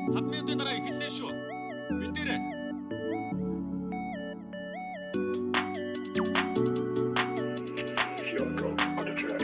5 минутын дараа эхэллээ шүү. Бэлдээрэй. Kyoko on the track.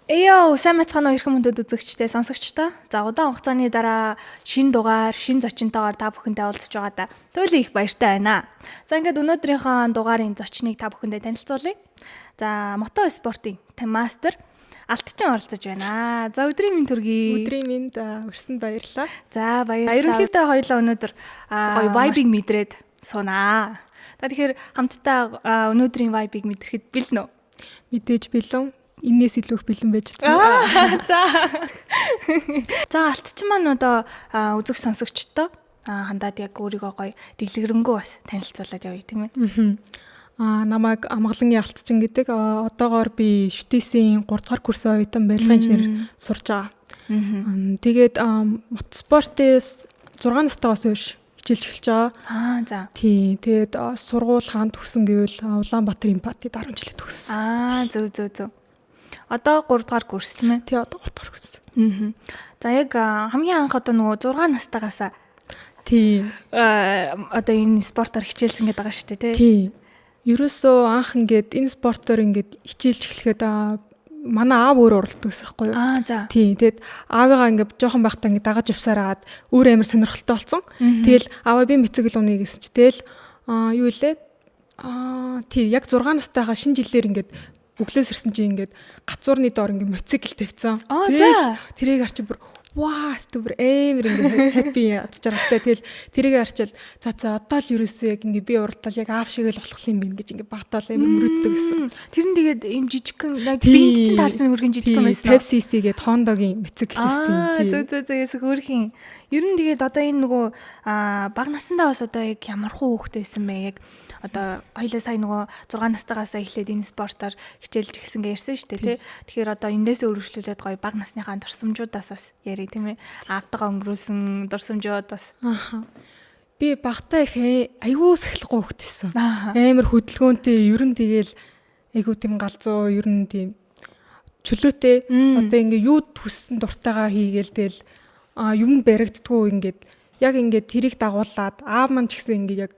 Эйо, сайн байцгаана уу эрхэм хүндэт үзэгчдээ, сонсогчдоо. За удаан хугацааны дараа шин дугаар, шин зочинтойгоор та бүхэнтэй уулзж байгаадаа туйлын их баяртай байна. За ингээд өнөөдрийнхөө дугаарын зочныг та бүхэндээ танилцуулъя. За мото спортын мастер Алтчин оролцож байна. За өдрийн мэнд төргий. Өдрийн мэнд өрсөнд баярлалаа. За баярлалаа. Ерөнхийдөө хоёлаа өнөөдөр гоё vibe-ыг мэдрээд суунаа. За тэгэхээр хамтдаа өнөөдрийн vibe-ыг мэдрэхэд бэлэн үү? Мэдээж бэлэн. Энээс илүү их бэлэн байж чадсан. За. За Алтчин маань одоо үзэг сонсогчдоо хандаад яг өөрийгөө гоё дэлгэрэнгүй бас танилцуулаад явъя тийм ээ. Намайг Амгалангийн Алтчин гэдэг. Одоогоор би ШҮТЭС-ийн 3 дугаар курсын оюутан барилгын инженер сурж байгаа. Тэгээд мотоспортээс 6 настайгаас хойш хичээлж эхэлж байгаа. Аа за. Тийм. Тэгээд сургууль хаан төгсөн гэвэл Улаанбаатар импати 10 жилд төгссөн. Аа зөв зөв зөв. Одоо 3 дугаар курс тийм ээ. Тий, одоо 3 дугаар курс. За яг хамгийн анх одоо нөгөө 6 настайгаас Тий. Одоо энэ спортоор хичээлсэн гэдэг байгаа шүү дээ тий. Тий. Ерөөсөө анх ингээд энэ спортоор ингээд хичээлж эхлэхэд манай аав өөр уралдаг гэсэн байхгүй юу? Аа за. Тий. Тэгэд аавыгаа ингээд жоохон байхдаа ингээд дагаж явсаар агаад өөр амар сонирхолтой болсон. Тэгэл ааваа би мотоцикл унаа гэсэн чи тэгэл юу илээ? Тий, яг 6 настайгаа шинэ жилээр ингээд өглөөс ирсэн чи ингээд гацуурны доор ингээд мотоцикл тавьсан. Тэгэл тэрийг арчи бүр ваа бүр амар ингээд happy аз жаргалтай. Тэгэл тэрийг арчил за за одоо л ерөөсөө яг ингээд би уралдал яг аав шиг л болох юм байна гэж ингээд багтаал амар мөрөддөг гэсэн. Тэр нь тэгээд ийм жижигхэн яг биед чинь таарсан хөргөн жижигхэн байсан. 50 cc гээд Honda-гийн мотоцикл хэлсэн. Зөв зөв зөв ясаг хөрхийн. Ер нь тэгээд одоо энэ нөгөө бага насндаа бас одоо яг ямар хуу хүүхдээ байсан бэ? Яг одоо хоёлаа сая нөгөө 6 настайгаас эхлээд энэ спортоор хичээлж эхэлсэн гэж ярьсан шүү дээ тий. Тэгэхээр одоо эндээсээ өргөжлүүлээд гоё бага насныхаа дурсамжуудаас бас ярив тийм ээ. Аавтайгаа өнгөрүүлсэн дурсамжууд бас. Аха. Би багтаа их айгүй сахилахгүй хүүхэд байсан. Амар хөдөлгөөнтэй, ер нь тэгэл айгүй тийм галзуу, ер нь тийм чөлөөтэй. Одоо ингээ юу хүссэн дуртайгаа хийгээл тэгэл юм баригддгүү ингээд яг ингээд тэрийг дагуулад аав маань ч гэсэн ингээд яг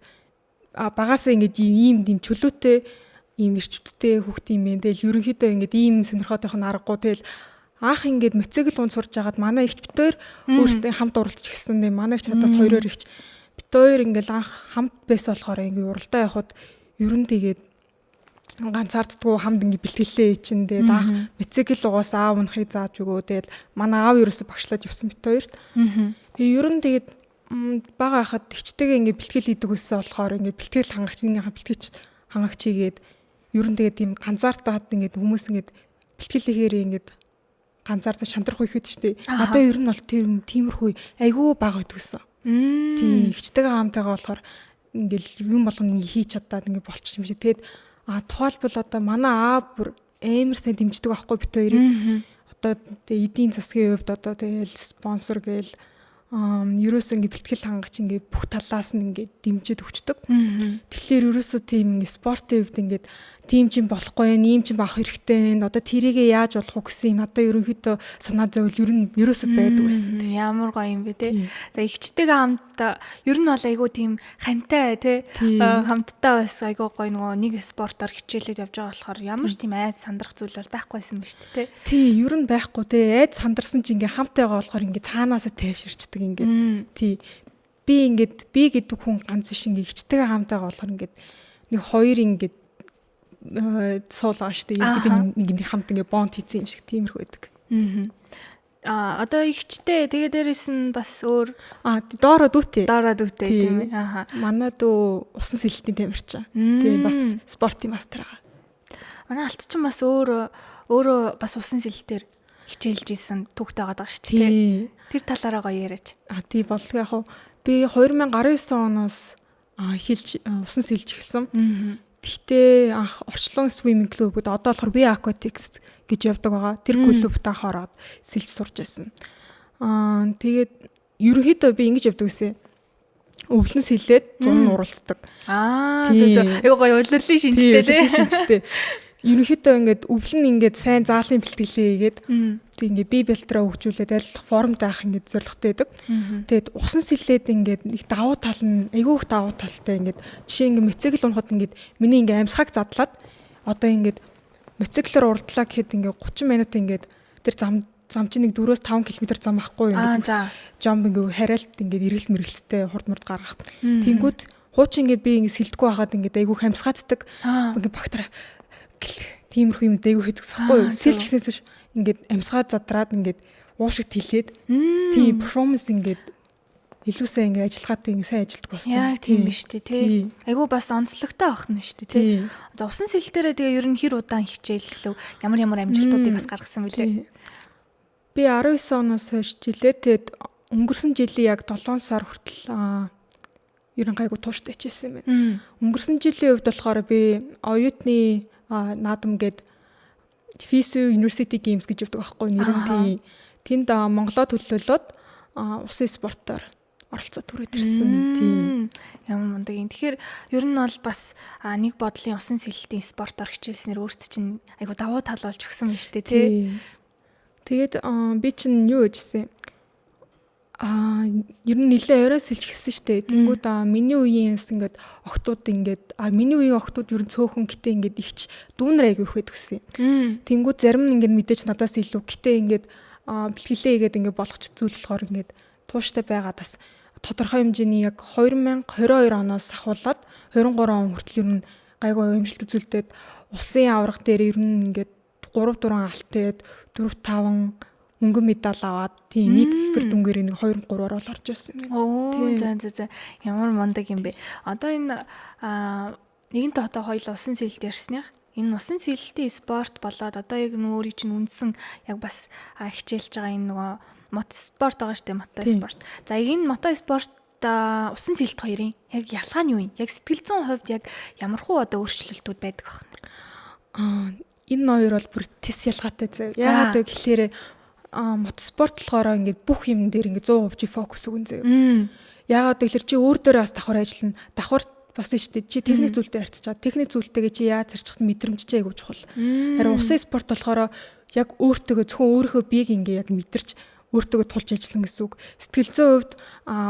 багасаа ингээд ийм тийм чөлөөтэй ийм эрчвдтэй хүүхд юм байна. Тэгэл ерөнхийдөө ингээд ийм сонирхоод байх нь аргагүй. Тэгэл анх ингээд мотоцикл унд сурж хагаад манай ихч бит хоёр өөрсдөө хамт уралдаж эхэлсэн. Манай ихч надаас хоёроор ихч бит хоёр ингээд анх хамт байсан болохоор ингээд уралдаа явхад ер нь тэгээд ганцаарддаггүй хамт ингээд бэлтгэлээ чинь тэгээд анх мотоцикл угаас аав унахыг зааж өгөө. Тэгэл манай аав ерөөсө багшлаад явсан бит хоёрт. Тэгээ ер нь тэгээд бага байхад ихчтэйгээ ингээд бэлтгэл хийдэг байсан болохоор ингээд бэлтгэл хангагч нэгнийхээ бэлтгэж хангагч хийгээд ер нь тэгээд тийм ганцаардаад ингээд хүмүүс ингээд бэлтгэл хийхээр ингээд ганцаардаж шантрах үе хэд штэ. Одоо ер нь бол тэр тиймэрхүү айгүй бага байдаг гэсэн. Тийм ихчтэйгээ хамтайгаа болохоор ингээд юм болгоно ингээд хийж чадаад ингээд болчих юм шиг. Тэгээд тухайлбал одоо манай аав бүр амар сайн дэмждэг байхгүй бит хоёрыг. Одоо тэгээ эдийн засгийн хувьд одоо тэгэл спонсор гээл ерөөсөө ингээ бэлтгэл хангаж ингээ бүх талаас нь ингээ дэмжиж өгчдөг. Тэгэхээр ерөөсөө тийм ингээ спортын хувьд ингээ тийм чинь болохгүй байх, ийм чинь авах хэрэгтэй байх. Одоо тэрийгээ яаж болох вэ гэсэн юм одоо ерөнхийдөө санаа зовл ер нь ерөөсөө байдаг байсан. Ямар гоё юм бэ те. За ихчтэйгээ хамт ер нь бол айгүй тийм хантай те. Хамтдаа бас айгүй гоё нөгөө нэг спортоор хичээлээд явж байгаа болохоор ямар ч тийм айц сандрах зүйл бол байхгүйсэн ба шүү дээ те. Тий, ер нь байхгүй те. Айц сандарсан чинь ингээ хамт байгаа болохоор ингээ цаанаасаа тайвширчдаг ингээд. Тий. Би ингээд би гэдэг хүн ганц биш ингээ ихчтэйгээ хамт байгаа болохоор ингээд нэг хоёр ингээд суулгаа штэ. Ерөнхийдөө нэг хамт ингээ бонд хийсэн юм шиг тиймэрхүү байдаг. Одоо ихчтэй тэгээ дээрэс нь бас өөр доороо дүүтэй. Доороо дүүтэй тийм ээ. Аха. Манай дүү усан сэлэлтийн тамирчин. Тийм бас спортын мастер байгаа. Манай Алтчин бас өөрөө бас усан сэлэлтээр хичээлж исэн түүхтэй байгаа шүү дээ. Тэр талаараа гоё яриач. Тий болдгоо яг хуу би 2019 оноос эхэлж усан сэлж эхэлсэн. Тэгтээ анх Орчлон Swimming Club гэдэг, одоо болохоор We Aquatics гэж явдаг байгаа. Тэр клубт анх ороод сэлж сурч байсан. Тэгээд ерөнхийдөө би ингэж явдаг гэсэн. Өвлөн сэлээд зун уралцдаг. Зөв зөв. Айгуу гоё улирлын шинжтэй тий. Шинжтэй. Ерөнхийдөө ингээд өвлөн ингээд сайн заалын бэлтгэлээ хийгээд, тэг ингээд бие бэлтрээ хөгжүүлээд аль болох формд байх ингээд зорилготой байдаг. Тэгээд усан сэлээд ингээд нэг давуу тал нь айгүй их давуу талтай. Ингээд жишээ ингээд мотоцикл унахад ингээд миний ингээд амьсгааг задлаад, одоо ингээд мотоциклээр уралдлаа гэхэд ингээд 30 минут ингээд тэр зам чинь нэг 4-5 км зам ахгүй, ингээд jump, ингээд хариалт, ингээд эргэлт мэргэлттэй хурд мурд гаргах. Тэнгүүд хуучин ингээд би ингээд сэлдэггүй байхад ингээд айгүй хамсгаацдаг. Ингээд багтраа гэл тиймэрхүү юм дээгүү хийдэг гэсэхгүй юу. Сэлж гиснээс биш ингээд амьсгаа задраад, ингээд уушиг тэлээд, тийм performance ингээд илүү сайн, ингээд ажиллагаатай, ингээд сайн ажилладаг болсон. Яг тийм биш үү, тий. Айгуу бас онцлогтой байх нь шүү дээ, тий. За, усан сэлэл дээрээ тэгээ ер нь хэр удаан хичээллэв? Ямар ямар амжилтуудыг бас гаргасан бэлээ? Би 19 оноос хойш жилээ, тэгээд өнгөрсөн жилийн яг 7 сар хүртэл ер нь гайгүй тууштай хичээлсэн байна. Өнгөрсөн жилийн хувьд болохоор би оюутны наадам гээд FISU University Games гэж явдаг байхгүй, нэр нь, тийм. Тэнд Монголоо төлөөлөөд усын спортоор оролцоо түрээд ирсэн. Тийм. Ямар мундаг юм. Тэгэхээр ер нь бол бас нэг бодлын усан сэлэлтийн спортоор хичээлснээр өөрт чинь айгу давуу тал болж өгсөн байна шүү дээ, тий. Тэгээд би чинь юу гэжсэн, ер нь нэлээ орой сэлж гисэн штэ. Тэнгүүд миний үеийн ингээд охтууд ингээд миний үеийн охтууд ер нь цөөхөн, гэтээ ингээд ихч дүүнэр айгүй их байдаг гэсэн. Тэнгүүд зарим нь ингээд мэдээж надаас илүү, гэтээ ингээд бэлтгэлээ хийгээд ингээд болгоч зүйл болохоор ингээд тууштай байгаа, бас тодорхой хэмжээний яг 2022 оноос ахуулаад 23 он хүртэл ер нь гайгүй амжилт үзүүлдэг. Улсын аварга дээр ер нь ингээд 3 4 алтээд, 4 5 мөнгөн медаль аваад, тийм, нийт дэлбэр дүнгээр нэг 2 3-аар бол орж ирсэн юм байна. Оо, за. Ямар мундаг юм бэ. Одоо энэ нэгэнт одоо хоёул усан сэлэлт ярьсных. Энэ усан сэлэлтийн спорт болоод одоо яг өөрийн чинь үндсэн яг бас хичээлж байгаа энэ нөгөө мотоспорт байгаа шүү дээ, мотоспорт. За, энэ мотоспорт усан сэлэлт хоёрын яг ялгаа нь юу юм? Яг сэтгэл зүйн хувьд яг ямархуу одоо өөрчлөлтүүд байдаг вэ? Энэ хоёр бол бүр тис ялгаатай зав. Яагаад вэ гэхлээр мотоспорт болохоор ингээд бүх юм дээр ингээд 100% чи фокус өгөн заяа. Яагаад гэвэл чи өөр дөрөө бас давхар ажиллана. Давхар бас нь шүү дээ. Чи техник зүйлтэй харьцаж байгаа. Техник зүйлтэйгээ чи яаж зарчих мэдрэмж чи айгуу чухал. Харин усын спорт болохоор яг өөртөөгөө, зөвхөн өөрийнхөө биеийг ингээ яг мэдэрч, өөртөөгөө тулж ажиллана гэсэн үг. Сэтгэл зүйн хувьд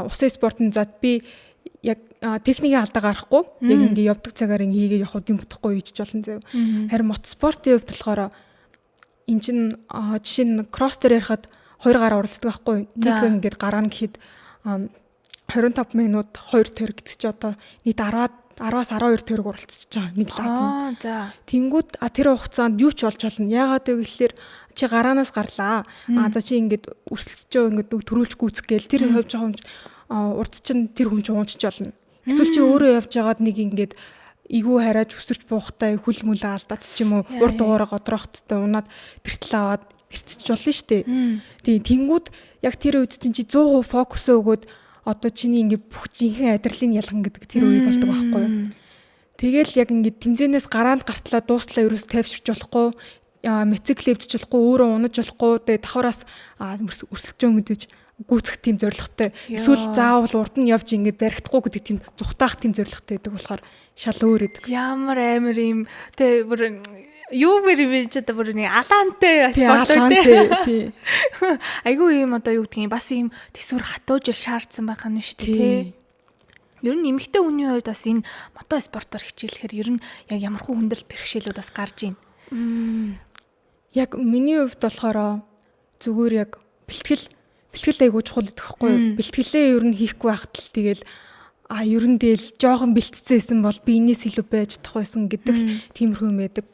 усын спортын зад би яг техникийн алдаа гарахгүй, яг ингээ явдаг цагаар ингээ хийгээ явахад юм бодохгүй хийж болно заяа. Харин мотоспортын хувьд болохоор эн чин жишээ нь кросс дээр ярихад хоёр гараа уралддаг байхгүй. Нэг ингээд гараа нь гэхэд 25 минут 2 тойрог гэдэг чи одоо нийт 10 10-аас 12 тойрог уралдчихж байгаа нэг lap нь. За. Тэнгүүд тэр хугацаанд юу ч болж болно. Яагаад вэ гэхлээр чи гараанаас гарлаа. За, чи ингээд өрсөлдөж, ингээд төрүүлж гүйцэх гээл тэр явж байгаа хүн урд чинь тэр хүн чинь уунчиж болно. Эсвэл чи өөрөө явж байгаад нэг ингээд эйгүү харааж өсөрч буухтай хөл мүл алдаад ч юм уу, урд дугаараа годрохттой унаад бэртэл аваад бэртэж болно шүү дээ. Тийм, тэнгүүд яг тэр үед чинь чи 100% фокусоо өгөөд, одоо чиний ингээ бүх жинхэнэ адреналин ялган гэдэг тэр үе болдог байхгүй юу. Тэгэл яг ингээ тэмцээнээс гараанд гартлаа дуустлаа ерөөс тайвширч болохгүй, мотоцикл эвдэж болохгүй, өөрөө унаж болохгүй, тэгээ давхараас өрсөлдөж мэдээж гүйцэх тийм зорилготой. Эсвэл заавал урд нь явж ингээд баригдахгүй гэдэг тийм зүхтаах тийм зорилготой байдаг болохоор шал өөр гэдэг. Ямар амар юм тэ, бүр юу мэр юм чи, одоо бүр нэг алаантай спорт тий. Айгүй юм, одоо юу гэдгийг, бас юм төсвөр хатуужил шаардсан байх нь шүү дээ, тий. Ер нь эмэгтэй хүний хувьд бас энэ мото спортоор хичээлэхээр ер нь яг ямархуу хүндрэл бэрхшээлүүд бас гарч ийн? Яг миний хувьд болохоор зүгээр яг бэлтгэл айгуу чухал гэдэг хэвгүй юу? Бэлтгэлээ ер нь хийхгүй байхад л тэгэл ер нь дээл жоохон бэлтцээсэн бол би энэс илүү байж чадах байсан гэдэг л тиймэрхүү юм байдаг.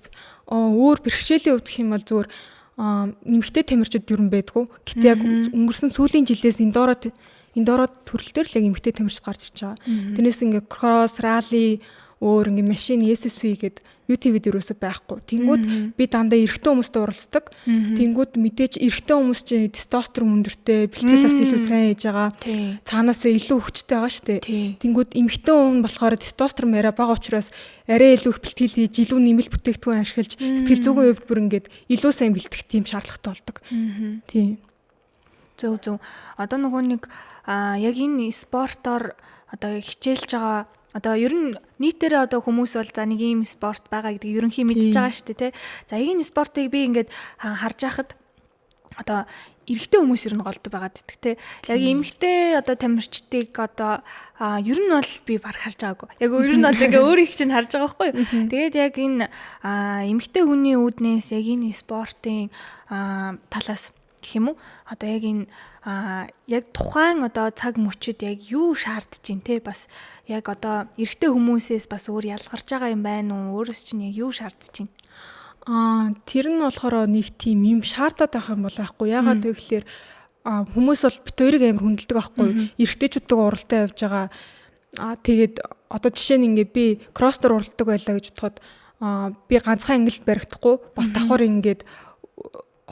Өөр бэрхшээлийн хувьд гэх юм бол зүгээр нэмэгтэй тамирчид ер нь байдгүй. Гэтэ яг өнгөрсөн сүүлийн жилээс Эндоро төрөл төр л яг эмэгтэй тамирчид гарч ирж байгаа. Тэрнээс ингээ кросс, ралли, Өөр ингээ машин SSV гээд UTV дээр юусоо байхгүй. Тэнгүүд би дандаа эрэгтэй хүмүүстэй уралцдаг. Тэнгүүд мэдээж эрэгтэй хүмүүс чинь тестостерон өндөртэй, бэлтгэл бас илүү сайн хийж байгаа. Цаанаасаа илүү хүчтэй байгаа шүү дээ. Тэнгүүд эмэгтэй хүн болохоор тестостерон арай бага учраас арай илүү их бэлтгэл хийж, илүү нэмэлт бүтээгдэхүүн ашиглаж, сэтгэл зүйн хувьд бүр ингээд илүү сайн бэлтгэх тийм шаардлагатай болдог. Тийм. Зөв зөв. Одоо нөгөө нэг яг энэ спортоор одоо хичээлж байгаа, одоо ер нь нийтээрээ одоо хүмүүс бол за нэг ийм спорт байгаа гэдгийг ерөнхий мэдж байгаа шүү дээ, тий. За, энэ спортыг би ингээд харж байхад одоо эрэгтэй хүмүүс ер нь голдуу байгаад идэх, те. Яг эмэгтэй одоо тамирчдыг одоо ер нь бол би баг харж байгаагүй. Яг ер нь бол ингээ өөрийг чинь харж байгаа байхгүй юу. Тэгээд яг энэ эмэгтэй хүний үүднээс яг энэ спортын талаас гэх юм уу? Одоо яг энэ яг тухайн одоо цаг мөчид яг юу шаардж чинь те, бас яг одоо эрэгтэй хүмүүсээс бас өөр ялгарч байгаа юм байна уу? Өөрөөс чинь яг юу шаардж чинь? Тэр нь болохоор нэг тийм юм шаардаад байх юм бол байхгүй. Яагаад гэвэл хүмүүс бол бит хоёрыг амар хүндэлдэг байхгүй. Эрэгтэйчүүдтэйгээ уралдаа явж байгаа. Тэгээд одоо жишээ нь ингээ би кросс дээр уралдаг байлаа гэж бодоход би ганцхан ангилалд баригдахгүй, бас давхар ингээд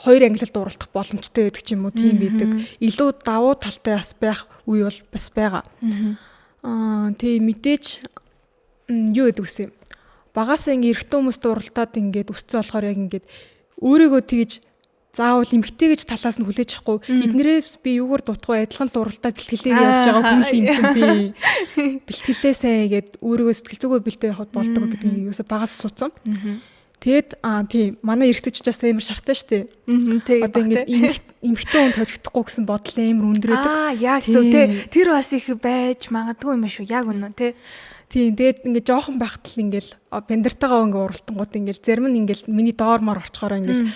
хоёр ангилалд уралдах боломжтой байдаг ч юм уу, тийм байдаг. Илүү давуу талтай бас байх үе бол бас байгаа. Тийм, мэдээж юу гэдэг вэ? Багасаа ингээ эрэгтэй хүмүүст уралдаад ингээд өссөн болохоор яг ингээд өөрийгөө тэгж заавал эмэгтэй гэж талаас нь хүлээж авахгүй. Эднэрээс би юугаар дутгүй, адилхан л уралдаа бэлтгэлээр явж байгаа хүн л юм чинь би. Бэлтгэлээ сайн гээд өөрийгөө сэтгэл зүгөө бэлдээ явахад болдог гэдгийг юусаа багаас суудсан. Тэгэд тийм, манай эрэгтэйчүүдээс амар шартай штэ. Одоо ингээд эмэгтэй хүн тожигдохгүй гэсэн бодол амар өндөр байдаг. Яг зөв, те. Тэр бас их байж магадгүй юм шүү. Яг үнэн, те. Тийм, тэгээд ингээд жоохон байхад л ингээл бандартайгаа ингээ уралтангууд ингээл зарим нь ингээл миний доор мор орчхороо ингээл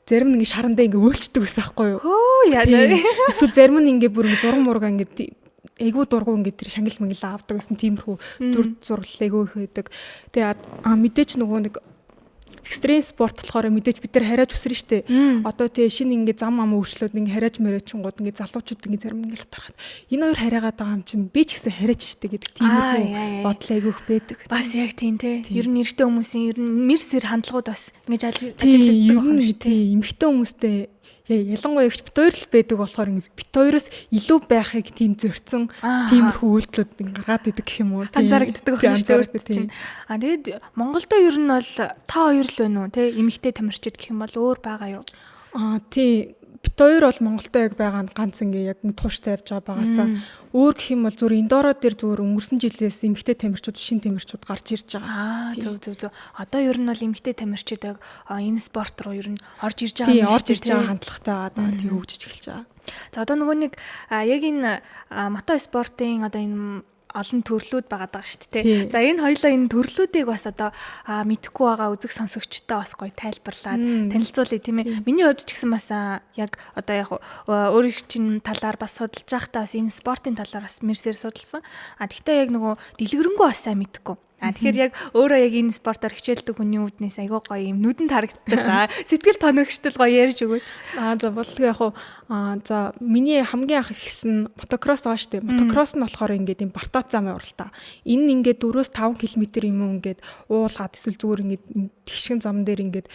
зарим нь ингээ шарандаа ингээ өөлчдөг гэсэн аахгүй юу? Хөө яа. Эсвэл зарим нь ингээ бүр ингээ зураг мурга ингээ айгуу дургу ингээ тэр шангил мангил авдаг гэсэн тиймэрхүү дүр зураглал айгуу их байдаг. Тэгээд мэдээч нөгөө нэг экстрим спорт болохоор мэдээж бид нар хариач үсрэн штэ. Одоо тэгээ шинэ ингээ зам ам өөрчлөөд ингээ хариач мариачингууд ингээ залуучууд ингээ зарим ингээ тарахад энэ хоёр хараагаад байгаа юм чинь би ч гэсэн хариач штэ гэдэг тиймэрхүү бодол айгүйх байдаг. Бас яг тийм, те. Ер нь эрэгтэй хүмүүсийн ер нь мэр сэр хандлагууд бас ингэж ажиглагддаг байна шүү дээ. Эмэгтэй хүмүүстэй ялангуяа ихч бит хоёр л байдаг болохоор ингээ бит хоёроос илүү байхыг тийм зорьсон тиймэрхүү үйлдэлүүд ингээ гаргаад идэг гэх юм уу. Анзаарагддаг байна шүү дээ чинь. Тэгээд Монголдо ер нь бол та хоёр л байна уу, те, эмэгтэй тамирчид гэх юм бол өөр байгаа юу? Тийм, бит хоёр бол Монголдо яг байгаа ганц ингээ яг тууштай явж байгаа багасаа. Өөр гэх юм бол зүгээр Индоро дээр зүгээр өнгөрсөн жилээс эмэгтэй тамирчид, шин тамирчид гарч ирж байгаа. Зөв зөв зөв. Одоо ер нь бол эмэгтэй тамирчид яг энэ спорт руу ер нь орж ирж байгаа юм. Тийм, орж ирж байгаа хандлагатай байгаа. Тийм, хөгжиж эхэлж байгаа. За, одоо нөгөө нэг яг энэ мото спортын одоо энэ олон төрлүүд байгаа даа шүү дээ. За, энэ хоёлоо энэ төрлүүдийг бас одоо мэдэхгүй байгаа үзэг сонсогчтой бас гоё тайлбарлаад танилцуулъя, тийм ээ. Миний хувьд ч гэсэн бас яг одоо яг өөрийнх чинь талаар бас судалж байхдаа бас энэ спортын талаар бас мэрсээр судалсан. Тэгтээ яг нөгөө дэлгэрэнгүй бас сайн мэдэхгүй. Тэгэхээр яг өөрөө яг энэ спортоор хичээлдэг хүний үүднээс айгүй гоё юм нүдэнд харагдтал, сэтгэл тоногчтол гоё ярьж өгөөч. За, бодлого яг уу за миний хамгийн анх ихсэн мотокросс байгаа шүү дээ. Мотокросс нь болохоор ингээд юм бартаат замын уралдаа. Энэ нь ингээд 4-5 км юм уу, ингээд уулгаад эсвэл зүгээр ингээд тэгшгэн зам дээр ингээд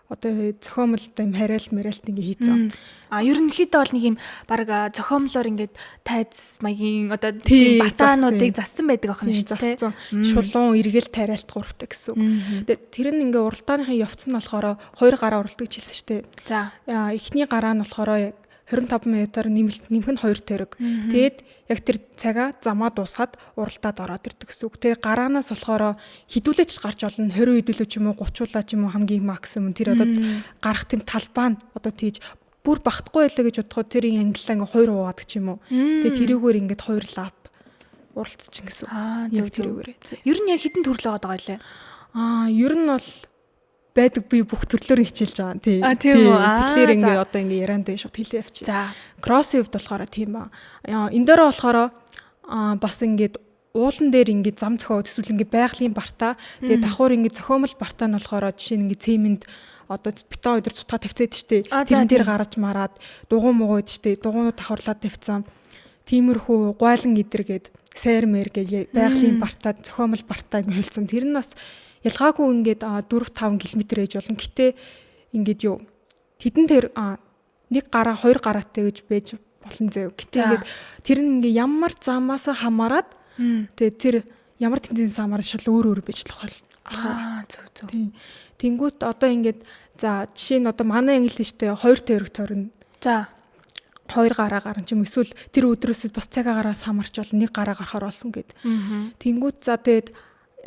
одоо зохиомл одоо юм хариалт мариалт ингээ хийцэн. Ерөнхийдөө бол нэг юм баг зохиомлоор ингээд тайз маягийн одоо тийм батаануудыг зассан байдаг аах нь шүү дээ. Шулуун эргэл тариалт гуравтай гэсэн үг. Тэгээд тэр нь ингээ уралдааныхын явц нь болохоор хоёр гараа уралдаг хэлсэн шүү дээ. За. Эхний гараа нь болохоор яг 25 минутаар нэмэлт нэмэх нь 2 тойрог. Тэгээд яг тэр цагаа замаа дуусгаад уралдаад ороод ирдэг гэсэн үг. Тэгээд гараанаас болохоор хідүүлээч гарч олно. 20 хэдүүлээ ч юм уу, 30-уулаа ч юм уу, хамгийн максимум тэр одоо гарах тийм талбай нь одоо тийж бүр багтахгүй байлаа гэж бодоход тэр ангиллаа ингээ 2 хуваадаг ч юм уу. Тэгээд тэрүүгээр ингээд 2 лап уралдчихин гэсэн үг. Зөв тэрүүгээр. Ер нь яг хэдэн төрөл байгаа даа лээ? Ер нь бол байдаг, би бүх төрлөөр хичээлж байгаа. Тий. Тийм үү. Тэгэхээр ингээ одоо ингээ яриан дээр шууд хэлээ явчих. За. Кроссын хувьд болохоор тийм ба. Энэ дээр болохоор бас ингээд уулан дээр ингээд зам зохиод эсвэл ингээд байгалийн бартаа, тэгээ давхар ингээд зохиомл бартаа нь болохоор жишээ нь ингээд цемент одоо бетон өдр цутгаа тавьцаад штэ. Тэрэн дээр гараж мараад дугуй муугууд штэ. Дугуйнууд давхарлаад тавьцсан. Тиймэрхүү гуайлан идэргээд сайр мэр гэж байгалийн бартаа, зохиомл бартаа ингэ холцсон. Тэр нь бас ялгаагүй ингээд 4 5 км ээж болно. Гэтэ ингээд юу хэдэн тэр нэг гараа хоёр гараатай гэж байж болно заяа. Гэтэ ингээд тэр нь ингээ ямар замаас хамаарат тэгээ тэр ямар тэмцээнээс хамаарат шал өөр өөр байж болох. Аа, зөв зөв. Тийм. Тэнгүүт одоо ингээд за жишээ нь одоо манай англи штэ 2 тойрог тойрно. За. 2 гараа гарan ч юм эсвэл тэр өдрөөсөө бас цаг агараас хамаарч болно, нэг гараа гарахаар болсон гэд. Тэнгүүт за тэгээд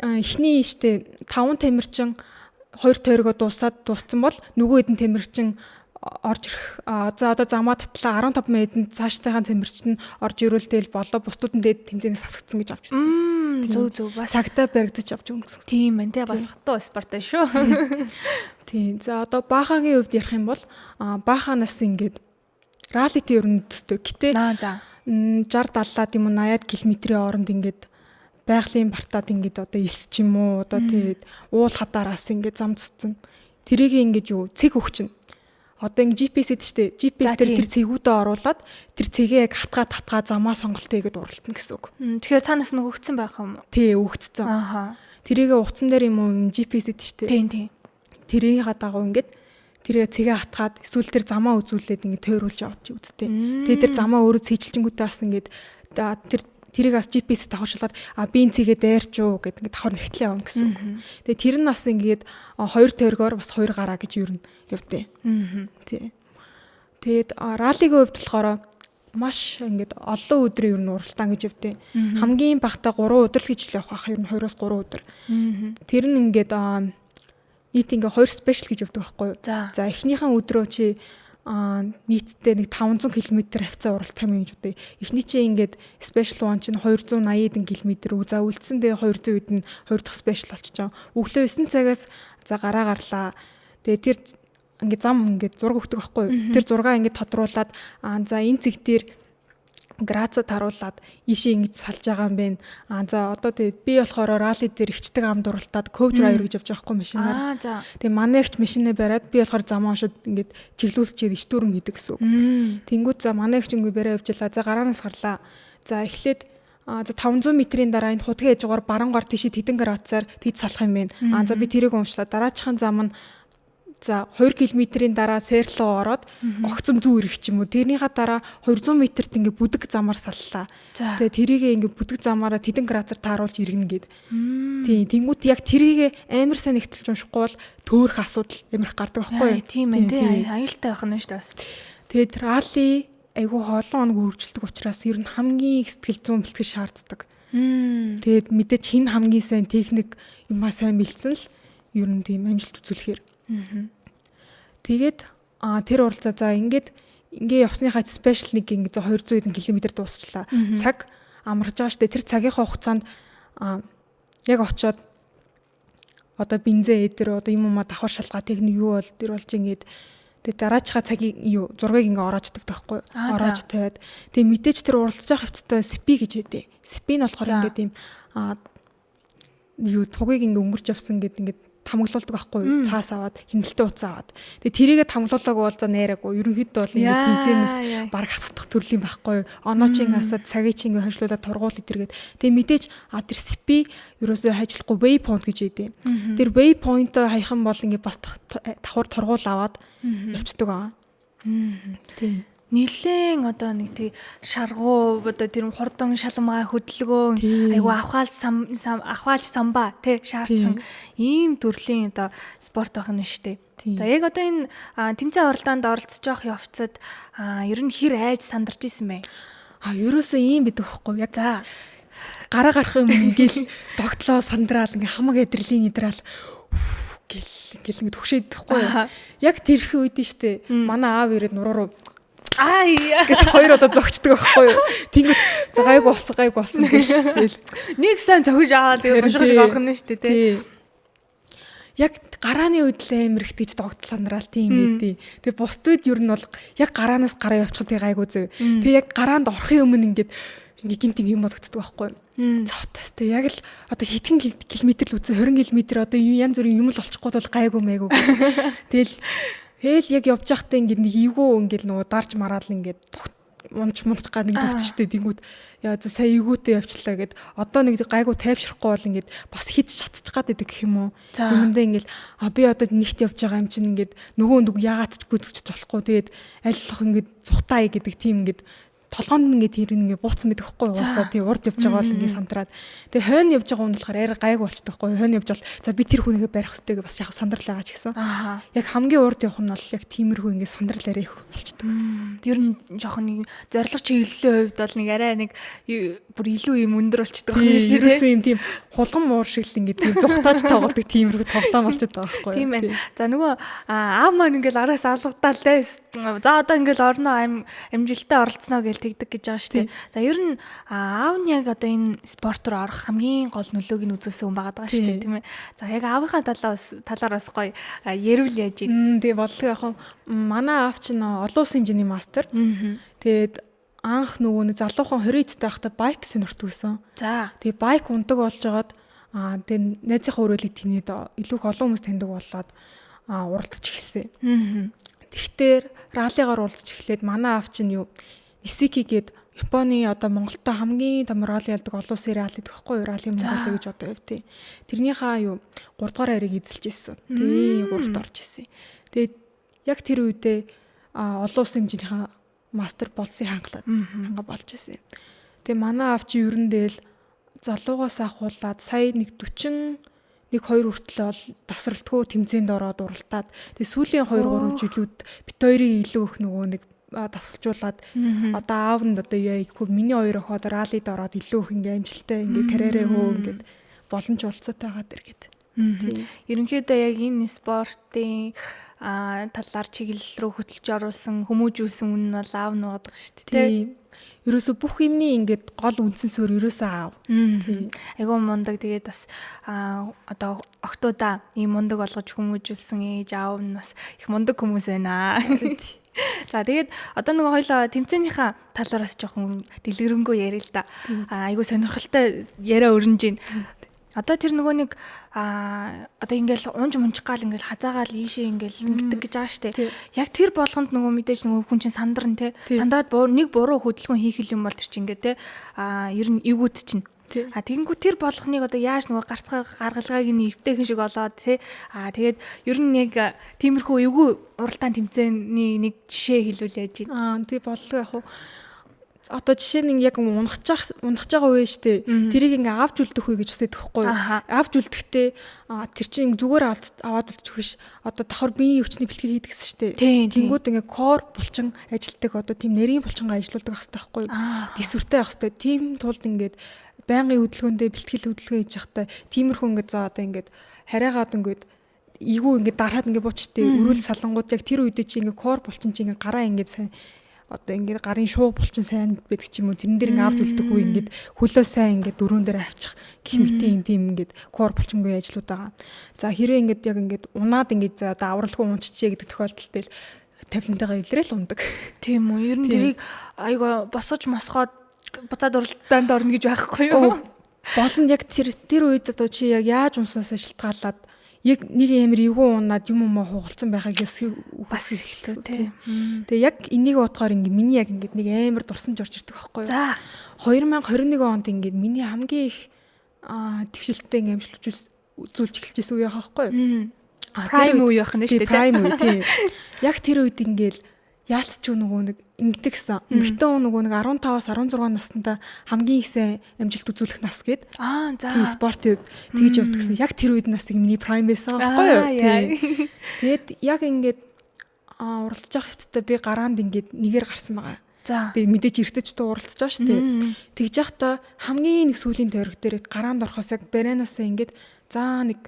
эхний штэ 5 тамирчин 2 тойрогоо дуусаад дууссан бол нөгөө хэдэн тамирчин орж ирэх. За одоо замаа татлаа 15 минутанд цаашдынхаа тамирчин нь орж ирвэл тэгэл болоо, бусдууд нь дээд тэмцээнээс хасагдсан гэж авч үзсэн. Зөв зөв, бас цагтаа баригдаж авч өгсөн. Тийм байна те, бас хатуу спорт байна шүү. Тийм. За одоо баахагийн хувьд ярих юм бол бааханаас ингээд раллитэй ер нь төстэй. Гэтэ за 60 70-аад юм уу 80-аад километрийн хооронд ингээд байгалийн бартаад ингээд одоо элс ч юм уу одоо тэгээд уул хадаараас ингээд зам цэцэн. Тэрийг ингээд юу цэг өгчин. Одоо ингэ GPS гэдэг штэ. GPS дээр тэр цэгүүдээ оруулаад тэр цэгээ яг хатгаа татгаа замаа сонголт хийгээд уралтна гэсэн үг. Тэгэхээр цаанаас нэг өгцөн байх юм уу? Тий, өгцсөн. Ааха. Тэрийгээ утсан дээр юм уу GPS гэдэг штэ. Тийм тийм. Тэрийнхаа дагуу ингээд тэрээ цэгээ хатгаад эсвэл тэр замаа үзүүлээд ингээд тойруулж авч үзтээ. Тэгээ тэр замаа өөрөө цэжилжингүүтээ бас ингээд тэр тэрийг бас GPS давхар шалгаад а би энэ цэгээ дайрч уу гэд ингээд давхар нэгтлээ явна гэсэн үг. Тэгээ тэр нь бас ингээд хоёр тойргоор бас хоёр гараа гэж юу явдээ. Тий. Тэгээд раллигийн хувьд болохоор маш ингээд олон өдрийн ер нь уралдаан гэж явдээ. Хамгийн багадаа 3 өдөр л гэж л явах байх, ер нь 2-оос 3 өдөр. Тэр нь ингээд нийт ингээ 2 special гэж явдаг байхгүй юу? За эхнийхэн өдрөө чи нийтдээ нэг 500 км хавцаа уралдах юм гэж бодъё. Эхний чи ингээд special one чинь 280 хэдэн км үг. За үлдсэн тэгээ 200 хэдэн хоёр дахь special болчихж байгаа. Өглөө 9 цагаас за гараа гарлаа. Тэгээ тэр ингээд зам ингээд зураг өгдөг байхгүй юу? Тэр зургаа ингээд тодруулаад за энэ цэг дээр граца таруулаад ийшээ ингэж салж байгаа юм байна. Аа за одоо тэгээд би болохоор ралли дээр ихчдэг амд уралтаад co-driver гэж явж байгаа хгүй машинаар. Аа за. Тэгээд манай эгч машинаа бариад би болохоор замаа уншаад ингээд чиглүүлчихээд ичдүүрэм хийдэг гэсэн үг. Тэнгүүт за манай эгч ингээ бариа явж лаа. За гараанаас гарлаа. За эхлээд за 500 метрийн дараа энэ худгийн хажуугаар баруун гар тийшээ тэдэн градусаар тэд салах юм байна. Аа за би тэрийг уншлаа. Дараачихын зам нь за 2 км-ийн дараа сэр руу ороод огцом зүү ирэх ч юм уу. Тэрнийхаа дараа 200 метрт ингээ бүдэг замаар саллаа. Тэгээ тэрийг ингээ бүдэг замаараа тэдэн градусаар тааруулж иргэнэ гээд. Тийм, тэнгуут яг тэрийг амар сайн нэгтэлж уншихгүй бол төөрөх асуудал амар их гардаг байхгүй юу? Тийм ээ, тий. Аюултай байх нь шүү дээ бас. Тэгээд ралли айгүй холон хоног үргэлжилдэг учраас ер нь хамгийн их сэтгэл зүйн бэлтгэл шаарддаг. Тэгээд мэдээч хин хамгийн сайн техник юмаа сайн бэлдсэн л ер нь тийм амжилт үзүүлэхээр. Тэгээд тэр уралцаа за ингээд ингээ явсныхаа special нэг ингээ 200 хэдэн километр дуусчлаа. Цаг амарч байгаа штэ. Тэр цагийнхаа хугацаанд яг очиод одоо бензин эдэр одоо юм уу давхар шалгаа техник юу бол тэр болж ингээд тэгээд дараачихаа цагийг юу зургийг ингээ ороож тавьдаг байхгүй юу? Ороож тавиад тэгээд мэдээч тэр уралдаж байгаа хавцтай SP гэж хэдэ. SP нь болохоор ингээд ийм юу тугийг ингээ өнгөрч явсан гэд ингээд тамглуулдаг байхгүй юу? Цаас аваад хэмнэлтээ утсаа аваад. Тэгээ тэрийгэ тамглуулаагүй бол за найраагүй. Ерөнхийдөө бол ингээд тэнцэнээс баг хасагдах төрлийн байхгүй юу? Оноо чи ингээ хасаад цагийг чи ингээ хойшлуулаад тургуул идэргээд. Тэгээ мэдээж тэр SP ерөөсөө хайжлахгүй waypoint гэж өгдөө. Тэр waypoint-о хаях юм бол ингээ бас давхар тургуул аваад явцдаг аа. Тийм. Нилээн одоо нэг тий шаргуу одоо тэр хурдан шалмгаа хөдөлгөөн айгу авхаалж авхаалж самбаа тий шаардсан ийм төрлийн одоо спорт байх нь шүү дээ. За яг одоо энэ тэмцээн уралдаанд оролцож явах явцад ер нь хэр айж сандарч исэн бэ? А ерөөсөө ийм байдаг байхгүй яг за гараа гарах юм ингээл тогтлоо сандраал ингээ хамаг адреналин идраал гэл ингээл ингээ түгшээд байхгүй юу. Яг тэрхэн үед нь штэ манай аав ирээд нуруу руу Аа гэл хоёр удаа зогчдөг байхгүй юу. Тэнгүүд за гайгүй болсон гайгүй болсон гэл. Нэг сайн зохиж аваад тэгээ бушиг шиг орох нь шүү дээ тий. Яг гарааны үед л амар их тэгж догтол санраал тийм байдیں۔ Тэгээ бусд үед ер нь бол яг гараанаас гараа явчихад тэгээ гайгүй зөв. Тэгээ яг гараанд орохын өмнө ингээд ингээ гинт юм бодогддог байхгүй юу. За утастай яг л одоо хэдхэн километр л үзсэн 20 километр одоо янз бүрийн юм л олчихгүй бол гайгүй мэйгүй. Тэгэл Тэгэл яг явж байхдаа ингээд нэг эвгүй ингээд нөгөө дарж мараал ингээд унч мунч гад нэг төгсөж штэ тэнгүүд яа за сая эвгүүтэй явчлаа гэд одоо нэг гайгүй тайвшрахгүй бол ингээд бас хит шатчих гад идэг гэх юм уу. Юмдаа ингээд а би одоо нэгт явж байгаа юм чинь ингээд нөгөө нэг яагаад ч гүйцэж болохгүй тэгээд аль болох ингээд зүхтаа гэдэг тийм ингээд толгоонд ингээд тэр ингээд бууцсан байдаг хгүй угаасаа тий урд явж байгаа бол ингээд сандраад тэгээ хойно явж байгаа хүн болохоор арай гайгүй болчихдог хгүй хойно явж бол за би тэр хүнийгээ барих хэрэгтэй гэж бас яг сандрал байгаа ч гэсэн яг хамгийн урд явах нь бол яг тиймэрхүү ингээд сандрал арай их болчдөг. Ер нь жоохон нэг зорилго чиглэлийн хувьд бол нэг арай нэг бүр илүү юм өндөр болчдөг байна шүү дээ. Ерөөсөө юм тийм хулган муур шиг л ингээд тийм зүхтааж тоглодог тиймэрхүү тоглоом болчиход байгаа байхгүй. Тийм байна. За нөгөө аав маань ингээд араас алгадаал те. За одоо ингээд орноо амжилттай оролцсноо гэж тэгдэг гэж байгаа шүү дээ. За ер нь аав нь яг одоо энэ спорт руу орох хамгийн гол нөлөөг нь үзүүлсэн хүн байгаа даа шүү дээ, тийм ээ. За яг аавынхаа талаар бас гоё ярил яаж юм. Тэгээ бодлого яг манай аав чинь олон улсын хэмжээний мастер. Тэгээд анх нөгөө нэг залуухан 20 эдтэй байхдаа байк сонирхдаг гэсэн. За. Тэгээ байк ундаг болж байгаад тэгээ найзынхаа өрөөлийг тэнээд илүү их олон хүмүүс таньдаг болоод уралдаж эхэлсэн. Тэгтэр раллигаар уралдаж эхлээд манай аав чинь юу Исики гээд Японы одоо Монголтой хамгийн том ралли ялдаг олон улсын ралли гэдэг байхгүй юу? Ралли Монголиа гэж одоо явдیں۔ Тэрнийхээ юу 3 дугаар хайрыг эзэлж ирсэн. Тий, 3-т орж ирсэн. Тэгээд яг тэр үедээ олон улсын хэмжээнийхээ мастер болсон хангалаад ханга болж ирсэн. Тэгээ манай аав чи ерөн дээл залуугаас ахуулаад сая нэг 41 2 хүртэл бол тасралтгүй тэмцээнд ороод уралдаад тэгээ сүүлийн 2 3 жилүүд бит хоёрын илүү их нөгөө нэг дасгалжуулаад одоо аав нь одоо яа ихгүй миний хоёр охин одоо раллид ороод илүү их ингээ амжилттай ингээ карьерээ хөө ингээд боломж болцоотой байгаа дэр гээд. Ерөнхийдөө яг энэ спортын талаар чиглэл рүү хөтөлж оруулсан хүмүүжүүлсэн үн нь бол аав нь байдаг шүү дээ. Тийм. Ерөөсө бүх юмны ингээд гол үндсэн суурь ерөөсөө аав. Тийм. Айгуу мундаг тэгээд бас одоо октоудаа ийм мундаг болгож хүмүүжүүлсэн ээж аав нь бас их мундаг хүмүүс байна. За тэгээд одоо нөгөө хоёлоо тэмцээнийхээ талаар бас жоохон дэлгэрэнгүй яриа л да. Айгуу сонирхолтой яриа өрнөж байна. Одоо тэр нөгөө нэг одоо ингээл унж мунчих гал ингээл хазаагаал ийшээ ингээл ингэдэг гэж байгаа штэ. Яг тэр болгонд нөгөө мэдээж нөгөө хүн чинь сандарна те. Сандраад нэг буруу хөдөлгөөн хийх юм бол тэр чинь ингээ те. Ер нь эвгүүд чинь. Тэгэнгүүт тэр болгоныг одоо яаж нөгөө гарцгаа гаргалгааг нь эвтэйхэн шиг олоод те. Тэгээд ер нь яг тиймэрхүү эвгүй уралдаан тэмцээний нэг жишээ хэлүүл яаж байна. Тэг бодлого яг уу одоо жишээ нь яг унах байгаа үе штэ. Тэрийг ингээ авч үлдэх үе гэж бас идэхгүй юу. Авч үлдэхдээ тэр чинь зүгээр аваад үлдчих биш. Одоо давхар биеийн өвчний бэлтгэл хийдэг гэсэн штэ. Тэнгүүд ингээ кор булчин ажилтдаг одоо тийм нэрийн булчингаа ажилуулдаг байх хэрэгтэй байхгүй юу. Тэсвэртэй байх хэрэгтэй. Тийм тулд ингээд байнгын хөдөлгөөндөө бэлтгэл хөдөлгөөн хийж явахдаа тиймэрхүү ингээ за одоо ингээд харайгаад ингээд эйгүү ингээд дарахад ингээд буучтэй өрөөл салангууд яг тэр үедээ чи ингээ кор булчин чи ингээ гараа ингээд сайн одоо ингээд гарын шуу булчин сайн байдаг ч юм уу тэрэн дээр ингээд авч үлдэх үе ингээд хөлөө сайн ингээд дөрөөн дээр авчих гэх мэтийн тийм ингээд кор булчингүй ажлууд байгаа. За хэрвээ ингээд яг ингээд унаад ингээд за одоо авралгүй унччихэ гэдэг тохиолдолд л тавилантайгаа илрээл ундаг. Тийм үү. Ер нь тэрийг айгаа босгож мосгоод буцаад уралдаанд орно гэж байхгүй юу? Болно яг тэр үед одоо чи яг яаж унснаасаа шалтгаалаад яг нэг амар эвгүй унаад юм уу хугалцсан байхыг бас хэцүү тий. Тэгээ яг энийг бодохоор ингээ миний яг ингээ нэг амар дурсамж орж ирдэг байхгүй юу? За 2021 онд ингээ миний хамгийн их твшилттэй ингээ амжилт үзүүлж эхэлжсэн үе байхгүй юу? Prime үе байх нь шүү дээ. Prime үе тий. Яг тэр үед ингээл яалт ч нөгөө нэг ингэдэг гэсэн. Эмэгтэй хүн нөгөө нэг 15-аас 16 наснда хамгийн их сайн амжилт үзүүлэх нас гээд. За. Тийм спортын хувьд тэгж явдаг гэсэн. Яг тэр үед насыг миний prime байсан байхгүй юу? Тийм. Тэгээд яг ингээд уралдаж явах хэвчтэй би гараанд ингээд нэгээр гарсан байгаа. За. Тэгээд мэдээж эртэж туу уралдаж байгаа шүү дээ. Тэгж явахдаа хамгийн нэг сүүлийн тойрог дээр гараанд орохоос яг барианаасаа ингээд за нэг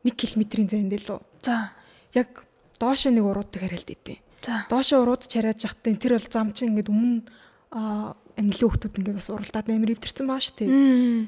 1 км-ийн зайд лөө. За. Яг доошо нэг урууддаг харилт идэв. Доошо урууд чараад жахтаа тэр бол зам чинь ингээд өмнө английн хүмүүс ингээд бас уралдаад амар эвдэрсэн баа шүү дээ.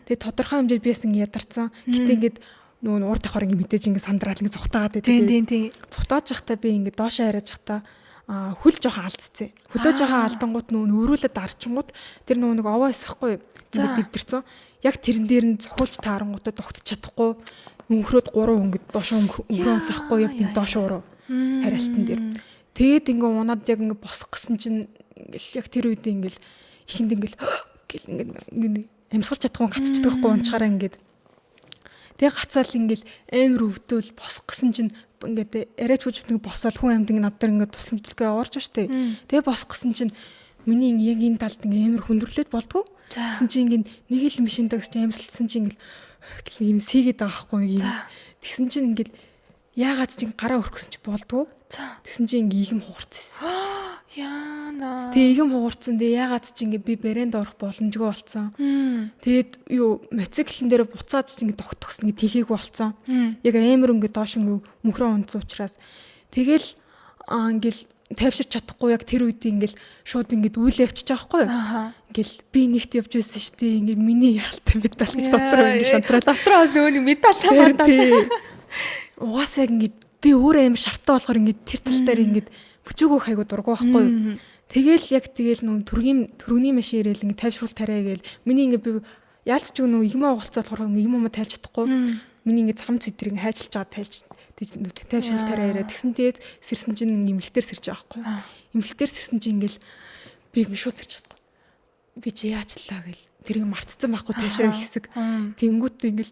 Тэгээд тодорхой хэмжээд би бас ингээд ядарсан. Гэтэ ингээд нөгөө урд явахаар ингээд мэдээж ингээд сандраал ингээд цухтаагаад байдаг. Тийм. Цухтааж жахтаа би ингээд доошо хараад жахтаа хөл жоохон алдцээ. Хөлөө жоохон алдангууд нөгөө өрөөлөд дарчингууд тэр нөгөө нэг овоо эсэхгүй ингээд эвдэрсэн. Яг тэрэн дээр нь цохиулж таарангуудаа тогтож чадахгүй өнгөрөөд 3 ингээд доошо өнгөрөө унцахгүй яг тийм доошо уруу хариалтан дээр. Тэгээд ингээ унаад яг ингээ босох гэсэн чинь Ингээл яг тэр үед ингээл ихэнд ингээл гэл ингээд амьсгалж чадахгүй гацчихдаг байхгүй унчаараа ингээд. Тэгээ гацаал ингээл амар өвдөөл босох гэсэн чинь ингээд арайч хүч нэг босоод хүн амьд ингээд над дээр ингээд тусламжлалгээ орж штэ. Тэгээ босох гэсэн чинь миний яг энэ талд ингээд амар хүндрэлээд болдгоо. Тэгсэн чинь ингээд нэг л машин даа гэсэн амьсгалсан чинь ингээд гэл юм сийгээд байгаа байхгүй юм. Тэгсэн чинь ингээд яагаад чинь гараа өргөсөн чи болдгоо. Тэгсэн чинь ингээ игэм хугарсан. Яана. Тэгээ игэм хугарсан. Тэгээ яагаад чи ингээ би барайнд орох боломжгүй болцсон. Тэгээд юу мотоциклэн дээр буцаад чи ингээ тогтгосон ингээ тийхээгүй болцсон. Яг амар ингээ доош ингээ мөнхрөө унтсан учраас тэгэл ингээл тайвширч чадахгүй яг тэр үед ингээл шууд ингээд үйл явчих жоохгүй юу. Ингээл би нэгт явж байсан шүү дээ. Ингээд миний яалтай медаль гэж дотор ингээд шантраад дотроо бас нөгөө нэг медаль мардаа. Угаасаа ингээд би өөрөө амар шартаа болохоор ингээд тэр тал дээр ингээд бүчөөгөө хайгуу дургу байхгүй юу. Тэгэл яг тэгэл нүү төргийн машин ирээл ингээд тайвшруул тарай гээл миний ингээд би яалт ч нөгөө юм оголцоо болохоор ингээд юм тайлж чадахгүй. Миний ингээд цам цэдрийг хайчилж байгаа тайлж тайвшруул тарай яриа. Тэгсэн тэгээд сэрсэн чинь имлэгтэр сэрж байгаа байхгүй. Имлэгтэр сэрсэн чинь ингээд би ингээд шууд сэрч чадахгүй. Би чи яачлаа гэл тэрийг мартцсан байхгүй тайвшраа хэсэг. Тэнгүүт ингээд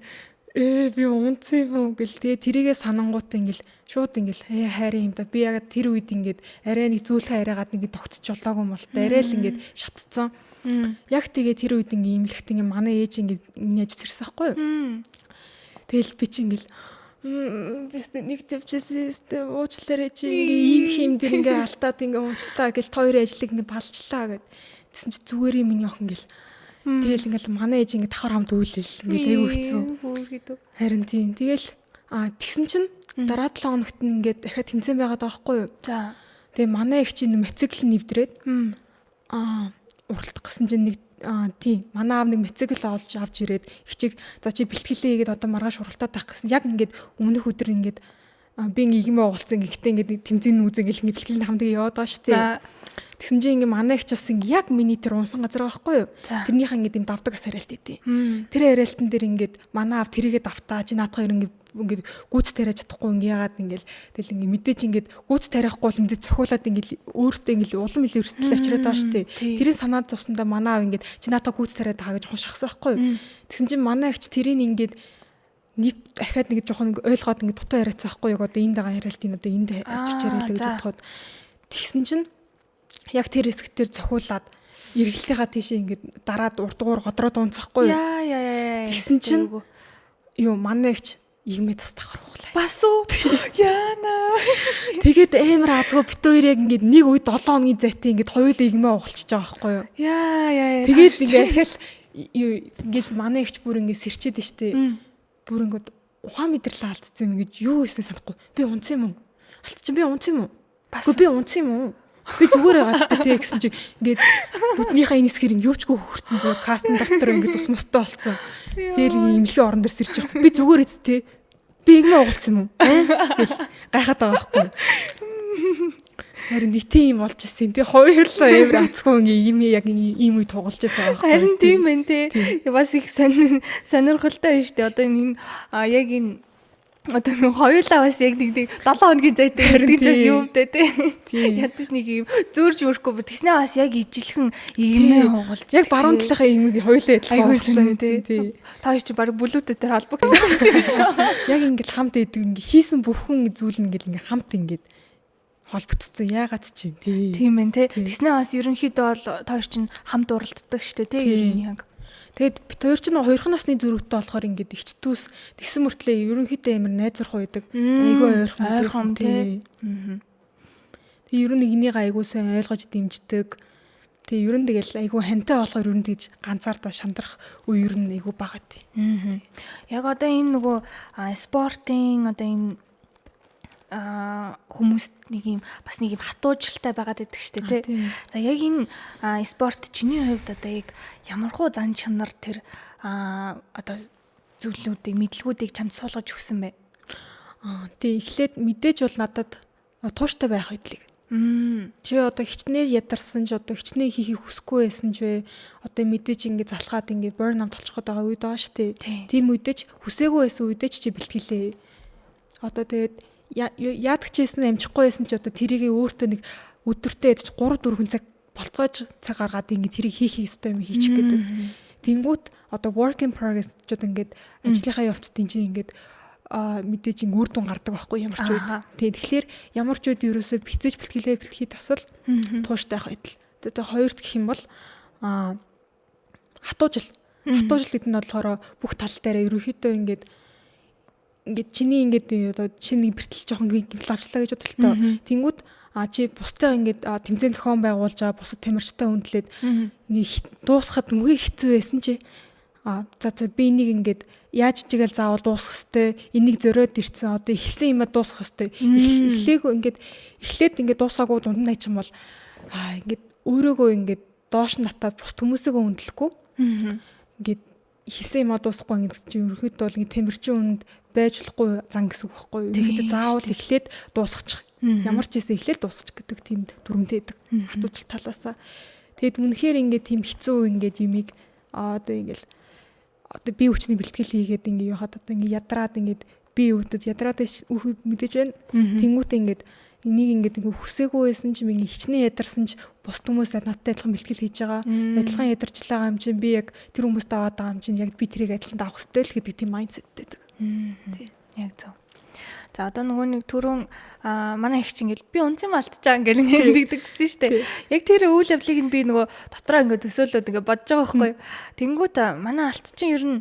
би унтсан юм уу гэл тэгээ тэрийгээ санангуут ингээл шууд ингээл хайрын юм да би яг тэр үед ингээд арай нэг зөөлхөн арайгаад ингээд тогтчих болоогүй юм бол та арай л ингээд шатцсан. Яг тэгээ тэр үед ингээд имлэгт ингээд манай ээж ингээд миний аж сэрсэн байхгүй юу. Тэгэл би чи ингээл би нэг твчээсээ уучлаарай чи ингээд ийм хийм дэр ингээд алдаад ингээд уучлаа гэл та хоёрын ажлыг ингээд балчлаа гэд. Тэгсэн чи зүгээр миний охин гэл. Тэгэл ингээл манай ээж ингээд давхар хамт үйлэл ингээл айгүй хэцүү. Харин тийм. Тэгэл тэгсэн чинь дараа 7 хоногт нь ингээд дахиад тэмцээн байгаад байгаа байхгүй юу? За. Тэгээ манай эх чинь мотоцикл нэвтрээд уралдах гэсэн чинь нэг тийм манай аав нэг мотоцикл олж авч ирээд хичээг за чи бэлтгэлээ хийгээд одоо маргааш уралдаад авах гэсэн. Яг ингээд өмнөх өдөр ингээд би ингээд игмээ уулцсан гэхдээ ингээд тэмцээн нүүзэн гэл ингээд бэлтгэл хамт яваад байгаа шүү дээ. Тэгсэн чинь ингээ манай их ч бас ингээ яг миний тэр унсан газар байгаа байхгүй юу? Тэрнийхээ ингээ юм давдаг ас хариалт идэв. Тэр хариалтан дээр ингээд манай аав тэрийгэ давтаа чи наадах хоёр ингээд гүйц тариа чадахгүй ингээ яагаад ингээл тэгэл ингээ мэдээж ингээд гүйц тариахгүй бол мэдээж цохиулаад ингээд өөртөө ингээ улам илүү эрсдэл авчираад байгаа шүү дээ. Тэрийг санаад зовсондоо манай аав ингээд чи наадах гүйц тариад байгаа гэж жоохон шахсан байхгүй юу? Тэгсэн чинь манай ихч тэрийг ингээд нэг дахиад нэг жоохон ингээ ойлгоод ингээ дутуу яриадсан байхгүй юу? Одоо энд байгаа хариалтыг одоо энд авчирч яриалаа гэж бодоход тэгсэн чинь яг тэр хэсэг дээр цохиулаад эргэлтийнхаа тийшээ ингээд дараад урдгуур годроод унцахгүй юу? Яа. Тэгсэн чинь юу манай ихч игмээ тас давхар ууглаа. Бас уу? Яана. Тэгээд амар азгүй бит хоёр яг ингээд нэг үе 7 хоногийн зайтай ингээд хоёулаа игмээ угалчихж байгаа байхгүй юу? Яа. Тэгэл ингээд ахил юу ингээд манай ихч бүр ингээд сэрчээд штэ. Бүр ингээд ухаан мэдрэлээ алдсан юм ингээд юу хийснээ санахгүй. Би унтсан юм уу? Алдчихсан би унтсан юм уу? Үгүй би унтсан юм уу? Би зүгээр байгаа ч тэ гэсэн чи ингээд нүднийхээ энэ хэсгээр ингээд юучгүй хөрцөн зөө кастн дотор ингээд цус мустай болцсон. Тэгэл имлэгийн орон дээр сэрж явах. Би зүгээр эз тэ. Би игмээ угалсан юм уу? Гэл гайхаад байгаа байхгүй. Харин нэг тийм болж ирсэн. Тэг хоёрлоо амар ацгүй ингээд юм яг ийм үе тугалж байсан байхгүй. Харин тийм байх те. Бас их сонирхолтой байна шүү дээ. Одоо энэ яг энэ одоо нэг хоёулаа бас яг нэг 7 хоногийн зайтай ирдэг ч бас юм дээ тий. Ядаж нэг юм зөөрж өрөхгүй тэгснээ бас яг ижилхэн игмээ хугалж. Яг баруун талынхаа игмийг хоёулаа адилхан хугалсан тий. Та хоёр чи баг блютут дээр холбогдсон юм шүү. Яг ингээл хамт идэг ингээ хийсэн бүхэн зүйл ингээл ингээ хамт ингээд холбогдсон. Яагаад ч юм тий. Тийм ээ тий. Тэгснээ бас ерөнхийдөө бол та хоёр чинь хамт уралддаг шүү дээ тий. Ер нь яг. Тэгээд бит хоёр чинь хоёрхан насны зөрүүтэй болохоор ингээд ихчдүүс тэгсэн мөртлөө ерөнхийдөө амар найзрах байдаг. Айгүй ойрхон тий. Тэгээ ер нь нэгнийгээ айгүй сайн ойлгож дэмждэг. Тэгээ ер нь тэгэл айгүй хантай болохоор ер нь тэгж ганцаардаа шандрах үе ер нь айгүй бага тий. Яг одоо энэ нөгөө спортын одоо энэ хүмүүст нэг юм бас нэг юм хатуужилтай байгаад байдаг шүү дээ тий. За яг энэ спорт чиний хувьд одоо яг ямархуу зан чанар тэр одоо зүйлүүдийг мэдлгүүдийг чамд суулгаж өгсөн бэ? Тий, эхлээд мэдээж бол надад тууштай байх байдлыг. Чи одоо хичнээн ядарсан ч одоо хичнээн хийхийг хүсэхгүй байсан ч вэ? Одоо мэдээж ингэ залхаад ингэ burn out болчих гээд байгаа үед байгаа шүү дээ. Тийм үедээ ч хүсээгүй байсан үедээ ч чи бэлтгэлээ. Одоо тэгээд яадаг ч байсан амжихгүй байсан ч одоо тэрийгээ өөртөө нэг өдөртөө ядаж 3-4 цаг болтгойж цаг гаргаад ингээд тэрийг хийх ёстой юм хийчих гэдэг. Тэнгүүт одоо work in progress ч одоо ингээд ажлынхаа явцад энэ чинь ингээд мэдээж ингэ үр дүн гардаг байхгүй ямар ч үед. Тийм, тэгэхээр ямар ч үед ерөөсөө бицээж бэлтгэлээ бэлтгэхий тасал тууштай байх байтал. Тэгээ хоёрт гэх юм бол хатуужил. Хатуужил гэдэг нь болохоор бүх тал дээр ерөнхийдөө ингээд чиний ингээд одоо чиний бэртэл жоохон гэмтэл авчлаа гэж бодлоо. Тэнгүүд чи бусдаа ингээд тэмцээн зохион байгуулж байгаа бусад тамирчтай хүндлээд ингээ дуусахад үгүй хэцүү байсан чи за би энийг ингээд яаж чигээл заавал дуусгах хэвтэй, энийг зориод ирсэн, одоо эхэлсэн юмаа дуусгах хэвтэй. Эхлээгөө ингээд эхлээд ингээд дуусгаагүй дунд нь хайчих юм бол ингээд өөрөөгөө ингээд доош нь татаад бус хүмүүсээгөө хүндлэхгүй. Ингээд хийсэн юмаа дуусгахгүй гэдэг чинь ерөнхийдөө бол ингээд тэмэрчин хүнд байж болохгүй зан гэсэн үг байхгүй юу? Ерөнхийдөө заавал эхлээд дуусгачих. Ямар ч байсан эхлээд дуусгачих гэдэг тийм дүрмтэй байдаг. Хатуучлал талаасаа. Тэгэд үнэхээр ингээд тийм хэцүү ингээд юмыг одоо ингээд одоо бие хүчний бэлтгэл хийгээд ингээ яхад одоо ингээ ядраад ингээд бие өвдөд ядраад мэдээж байна. Тэнгүүтээ ингээд энийг ингээд ингээ хүсээгүй байсан ч юм, ингээ хичнээн ядарсан ч бус хүмүүс надтай адилхан бэлтгэл хийж байгаа. Адилхан ядарч байгаа юм чинь би яг тэр хүмүүст аваад байгаа юм чинь яг би тэрийг адилхан авах хэрэгтэй л гэдэг тийм mindset тэй байдаг. Тий. Яг зөв. За, одоо нөгөө нэг түрүүн манай их чинь ингээл би унцын малтчаа ингээл ингэдэг гэсэн шүү дээ. Яг тэр үйл явдлыг нь би нөгөө дотроо ингээд төсөөлөөд ингээд бодож байгаа байхгүй юу. Тэнгүүт манай алт чинь ер нь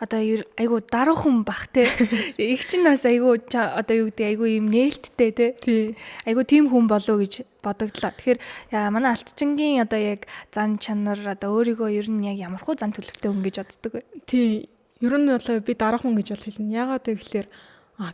одоо айгу даруй хүн бах те. Их чинь бас айгу одоо юу гэдэг, айгу юм нээлттэй те. Айгу тийм хүн болов гэж бодогдлоо. Тэгэхээр манай алтчингийн одоо яг зан чанар, одоо өөрийгөө ер нь яг ямархуу зан төлөвтэй хүн гэж боддог вэ? Тий. Ер нь бол би даруй хүн гэж бол хэлнэ. Яагаад вэ гэхээр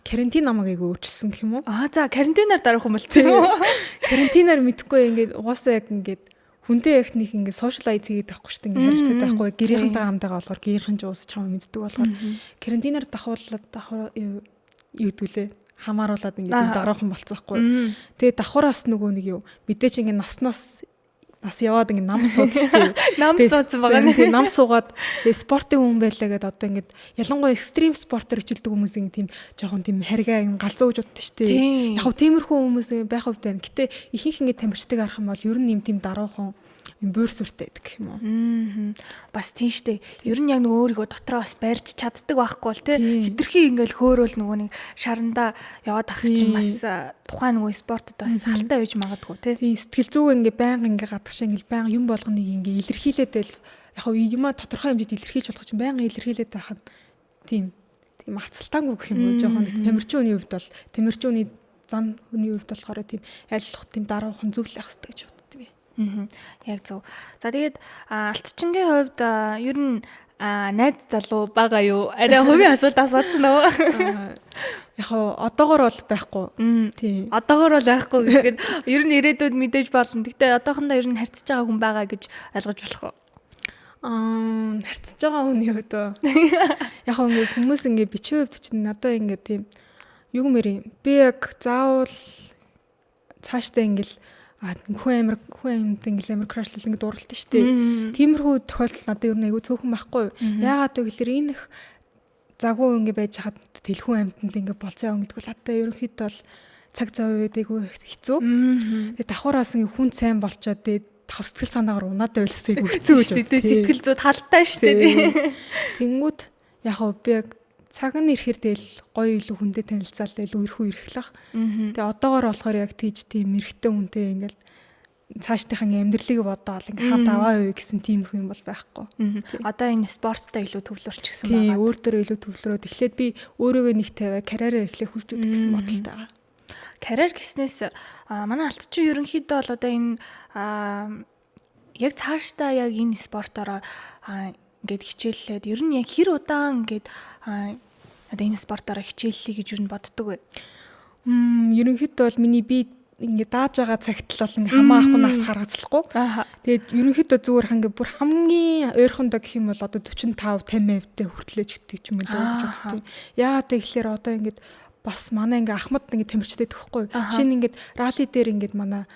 карантин намайг айгу өөрчилсөн гэх юм уу? За, карантинаар даруй хүн болсон юм уу? Карантинаар мэдхгүй ингээд угаасаа яг ингээд хүнтэй яг нэг ингээд socialize хийгээд байхгүй шүү дээ. Ингээд харилцаад байхгүй. Гэрийнхэнтэйгээ хамтайгаа болохоор гэрийнхэн ч уусаа чамаа мэддэг болохоор карантинаар давхуулаад давхар юу гэдэг лээ, хамааруулад ингээд даруухан болцсон байхгүй. Тэгээ давхараас нөгөө нэг юу мэдээч ингээд наснаас нас яваад ингээд нам сууд шүү дээ. Нам суудсан байгаа нэ. Нам суугаад тэгээ спортын хүн байлаа гэдээ одоо ингээд ялангуяа extreme спортоор хичээлдэг хүмүүс ингээд тийм жоохон тийм харьгаа юм галзуу гэж боддог шүү дээ. Яг хав тиймэрхүү хүмүүс байх хувьд байна. Гэтэ ихэнх ингээд тамирчдаг арах юм бол ер нь юм тийм даруухан юм буур сүртэй байдаг гэх юм уу. Бас тийм штэ. Ер нь яг нөгөө өөрийгөө дотроо бас барьж чаддаг байхгүй бол те. Хитрхи ингээл хөөрөөл нөгөө нэг шарандаа яваад ах чинь бас тухайн нөгөө спортод бас салтай байж магадгүй те. Тийм, сэтгэл зүг ингээ байнга ингээ гадагшаа ингээ байнга юм болгоныг ингээ илэрхийлээд байл яг юмаа тодорхой хэмжээнд илэрхийлж болох чинь байнга илэрхийлээд байх нь тийм авцалтаагүй гэх юм уу, жоохон тамирчин хүний хувьд бол, тамирчин хүний зан хүний хувьд болохоор тийм аль болох тийм даруухан зөвл ах хэрэгтэй гэж боддог юм. Яг зөв. За, тэгээд алтчингийн хувьд ер нь найз залуу байгаа юу? Арай хувийн асуулт асуусан уу? Яг одоогор бол байхгүй. Тийм. Одоогор бол байхгүй гэдэг нь ер нь ирээдүйд мэдээж болно. Гэхдээ одоохондоо ер нь харьцаж байгаа хүн байгаа гэж ойлгож болох уу? Харьцаж байгаа хүний хувьд яг ингээ хүмүүс ингээ бичвэ чинь надаа ингээ тийм юу гэмээр юм. Би яг заавал цаашдаа ингээл хүн амар хүн амьд ингээл амар crush лал ингээд дурлалтай шүү дээ. Тиймэрхүү тохиолдол надад ер нь айгүй цөөхөн байхгүй. Яагаад вэ гэхээр энэ их загуу ингээ байж хаад дэлхүүн амьтанд ингээ болцоо явна гэдэг бол надад ерөнхийдөө бол цаг зав үед айгүй хэцүү. Тэгээ давхараас ингээ хүн сайн болчоод тэгээ давхар сэтгэл санаагаар унаад байлсаа айгүй хэцүү гэж байна. Сэтгэл зүй талтай шүү дээ. Тэнгүүд яг хөө би яг цаг нь ирэхээр тэгэл гоё илүү хүнтэй танилцаал илүү ирхүү ирэхлэх. Тэгээ одоогор болохоор яг тийж тийм эрэгтэй хүнтэй ингээл цаашдынхаа амьдралыг бодоол ингээ хамт аваа юу гэсэн тийм хүн бол байхгүй. Одоо энэ спорттой илүү төвлөрч гисэн байгаа. Тийм, өөр төрөө илүү төвлөрөөд эхлээд би өөрийгөө нэг тавиа карьераа эхлэх хөгжүүлэх гэсэн бодолтой байгаа. Карьер гэснээс манай алтчин ерөнхийдөө бол одоо энэ яг цаашдаа яг энэ спортоороо ингээд хичээллээд ер нь яг хэр удаан ингээд одоо энэ спортоороо хичээллэе гэж ер нь боддог вэ? Ерөнхийдөө бол миний би ингээ дааж байгаа цагт л бол ингээ хамаахгүй нас харгацлахгүй. Тэгээд ерөнхийдөө зүгээр ханга бүр хамгийн ойрхондоо гэх юм бол одоо 45 50% тэй хүртлээж гэдэг ч юм уу гэж боддог. Яагаад гэхээр одоо ингээд бас манай ингээ ахмад ингээ тамирчтай төгөхгүй. Жишээ нь ингээд ралли дээр ингээд манай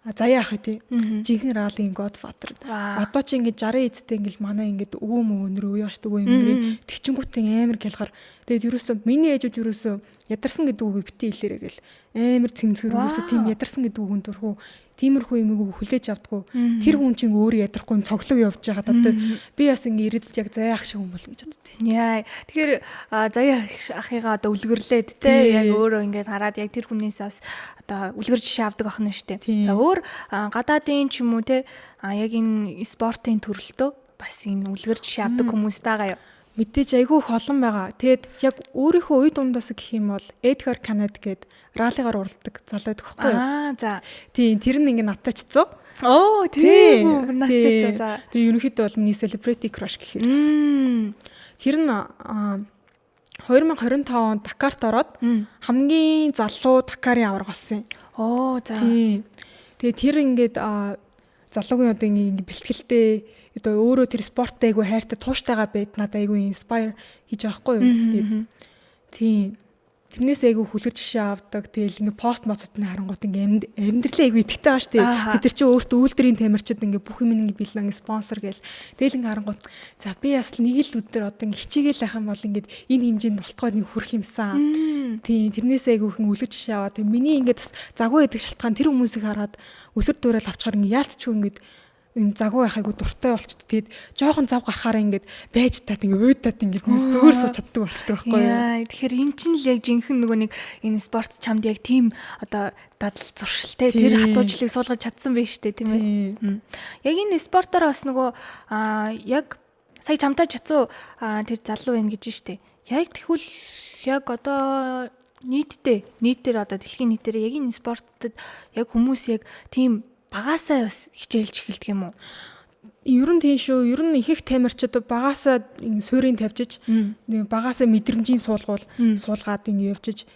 Заяа ах тий. Жинхэнэ раллийн godfather. Одоо чи ингээд 60 эзтэй ингээд манай ингээд өвөө мөвөө нэр өвөө яаш өвөө юм нэр тэгчингүүтэн амар гялгар. Тэгээд ерөөсөө миний ээжүүд ерөөсөө Ядарсан гэдэг үгийг бити хэлээрэй гэл амар цэмцгэр хүмүүсээ тийм ядарсан гэдэг үгэн дөрхөө тиймэрхүү юмыг хүлээж авдаггүй. Тэр хүн чинь өөрөө ядрахгүй юм цоглог явж байгаад одоо би бас ингэ ирээдүйд яг заяа ах шиг хүн болно гэж боддتي. Яа. Тэгэхээр заяа ахыгаа одоо үлгэрлээд те яг өөрөө ингээд хараад яг тэр хүнээс бас одоо үлгэр жишээ авдаг ах нь штэ. За өөр гадаадын ч юм уу те яг энэ спортын төрөлтөө бас энэ үлгэр жишээ авдаг хүмүүс байгаа юу? Мэдээж айгүй их олон байгаа. Тэгэд яг өөрийнхөө үе дундаас гэх юм бол Эдгар Канад гээд раллигаар уралдаг залуу байдаг байхгүй юу? Аа за. Тийм, тэр нь ингээ надтай чицсэн. Оо, тийм үү. Нас чицсэн. За. Тэгээ ерөнхийдөө бол миний celebrity crush гэхээр бас. Тэр нь 2025 онд Дакарт ороод хамгийн залуу Дакарын аварга болсон юм. Оо, за. Тийм. Тэгээ тэр ингээд залуугийн одоо ингээ бэлтгэлтэй одоо өөрөө тэр спорттой айгүй хайртай тууштайгаа байд надад айгүй inspire хийж байгаа хгүй юу. Тэгээд тийм тэрнээс айгүй хүлгэр жишээ авдаг. Тэгэл ингээ пост моцууд нь харангуут ингээ амьдралаа айгүй итгэдэг байгаа шүү дээ. Тэд нар чи өөртөө үйлдвэрийн тамирчид ингээ бүх юм ингээ бэлэн ингээ спонсор гээл. Тэгэл ингээ харангуут за би бас нэг л өдөр одоо ингээ хичээгээл байх юм бол ингээд энэ хэмжээнд болтгой нэг хүрэх юмсан. Тийм тэрнээс айгүй их үлгэр жишээ аваад. Тэг миний ингээд бас загвар гэдэг шалтгаан тэр хүмүүсийг хараад үлгэр дуурайл авчаар ингээ яалтчгүй ингээд энэ загвар байх айгу дуртай болчтой. Тэгээд жоохон зав гарахаараа ингээд байж таад ингээд уйдаад ингээд зүгээр сууж чаддаг болчтой байхгүй юу? Яа, тэгэхээр эн чинь л яг жинхэнэ нөгөө нэг энэ спорт чамд яг тийм одоо дадал зуршилтэй тэр хатуучлыг суулгаж чадсан байж тээ, тийм ээ. Яг энэ спортоор бас нөгөө яг сая чамтай чацуу тэр залуу байна гэж штэ. Яг тэгвэл яг одоо нийтдээ нийтээр одоо дэлхийн нийтээр яг энэ спортод яг хүмүүс яг тийм багасаа бас хичээлж эхэлдэг юм уу? Ер нь тийм шүү. Ер нь их их тамирчид багасаа суурийн тавьжиж нэг багасаа мэдрэмжийн суулгуул суулгаад ингэ явжиж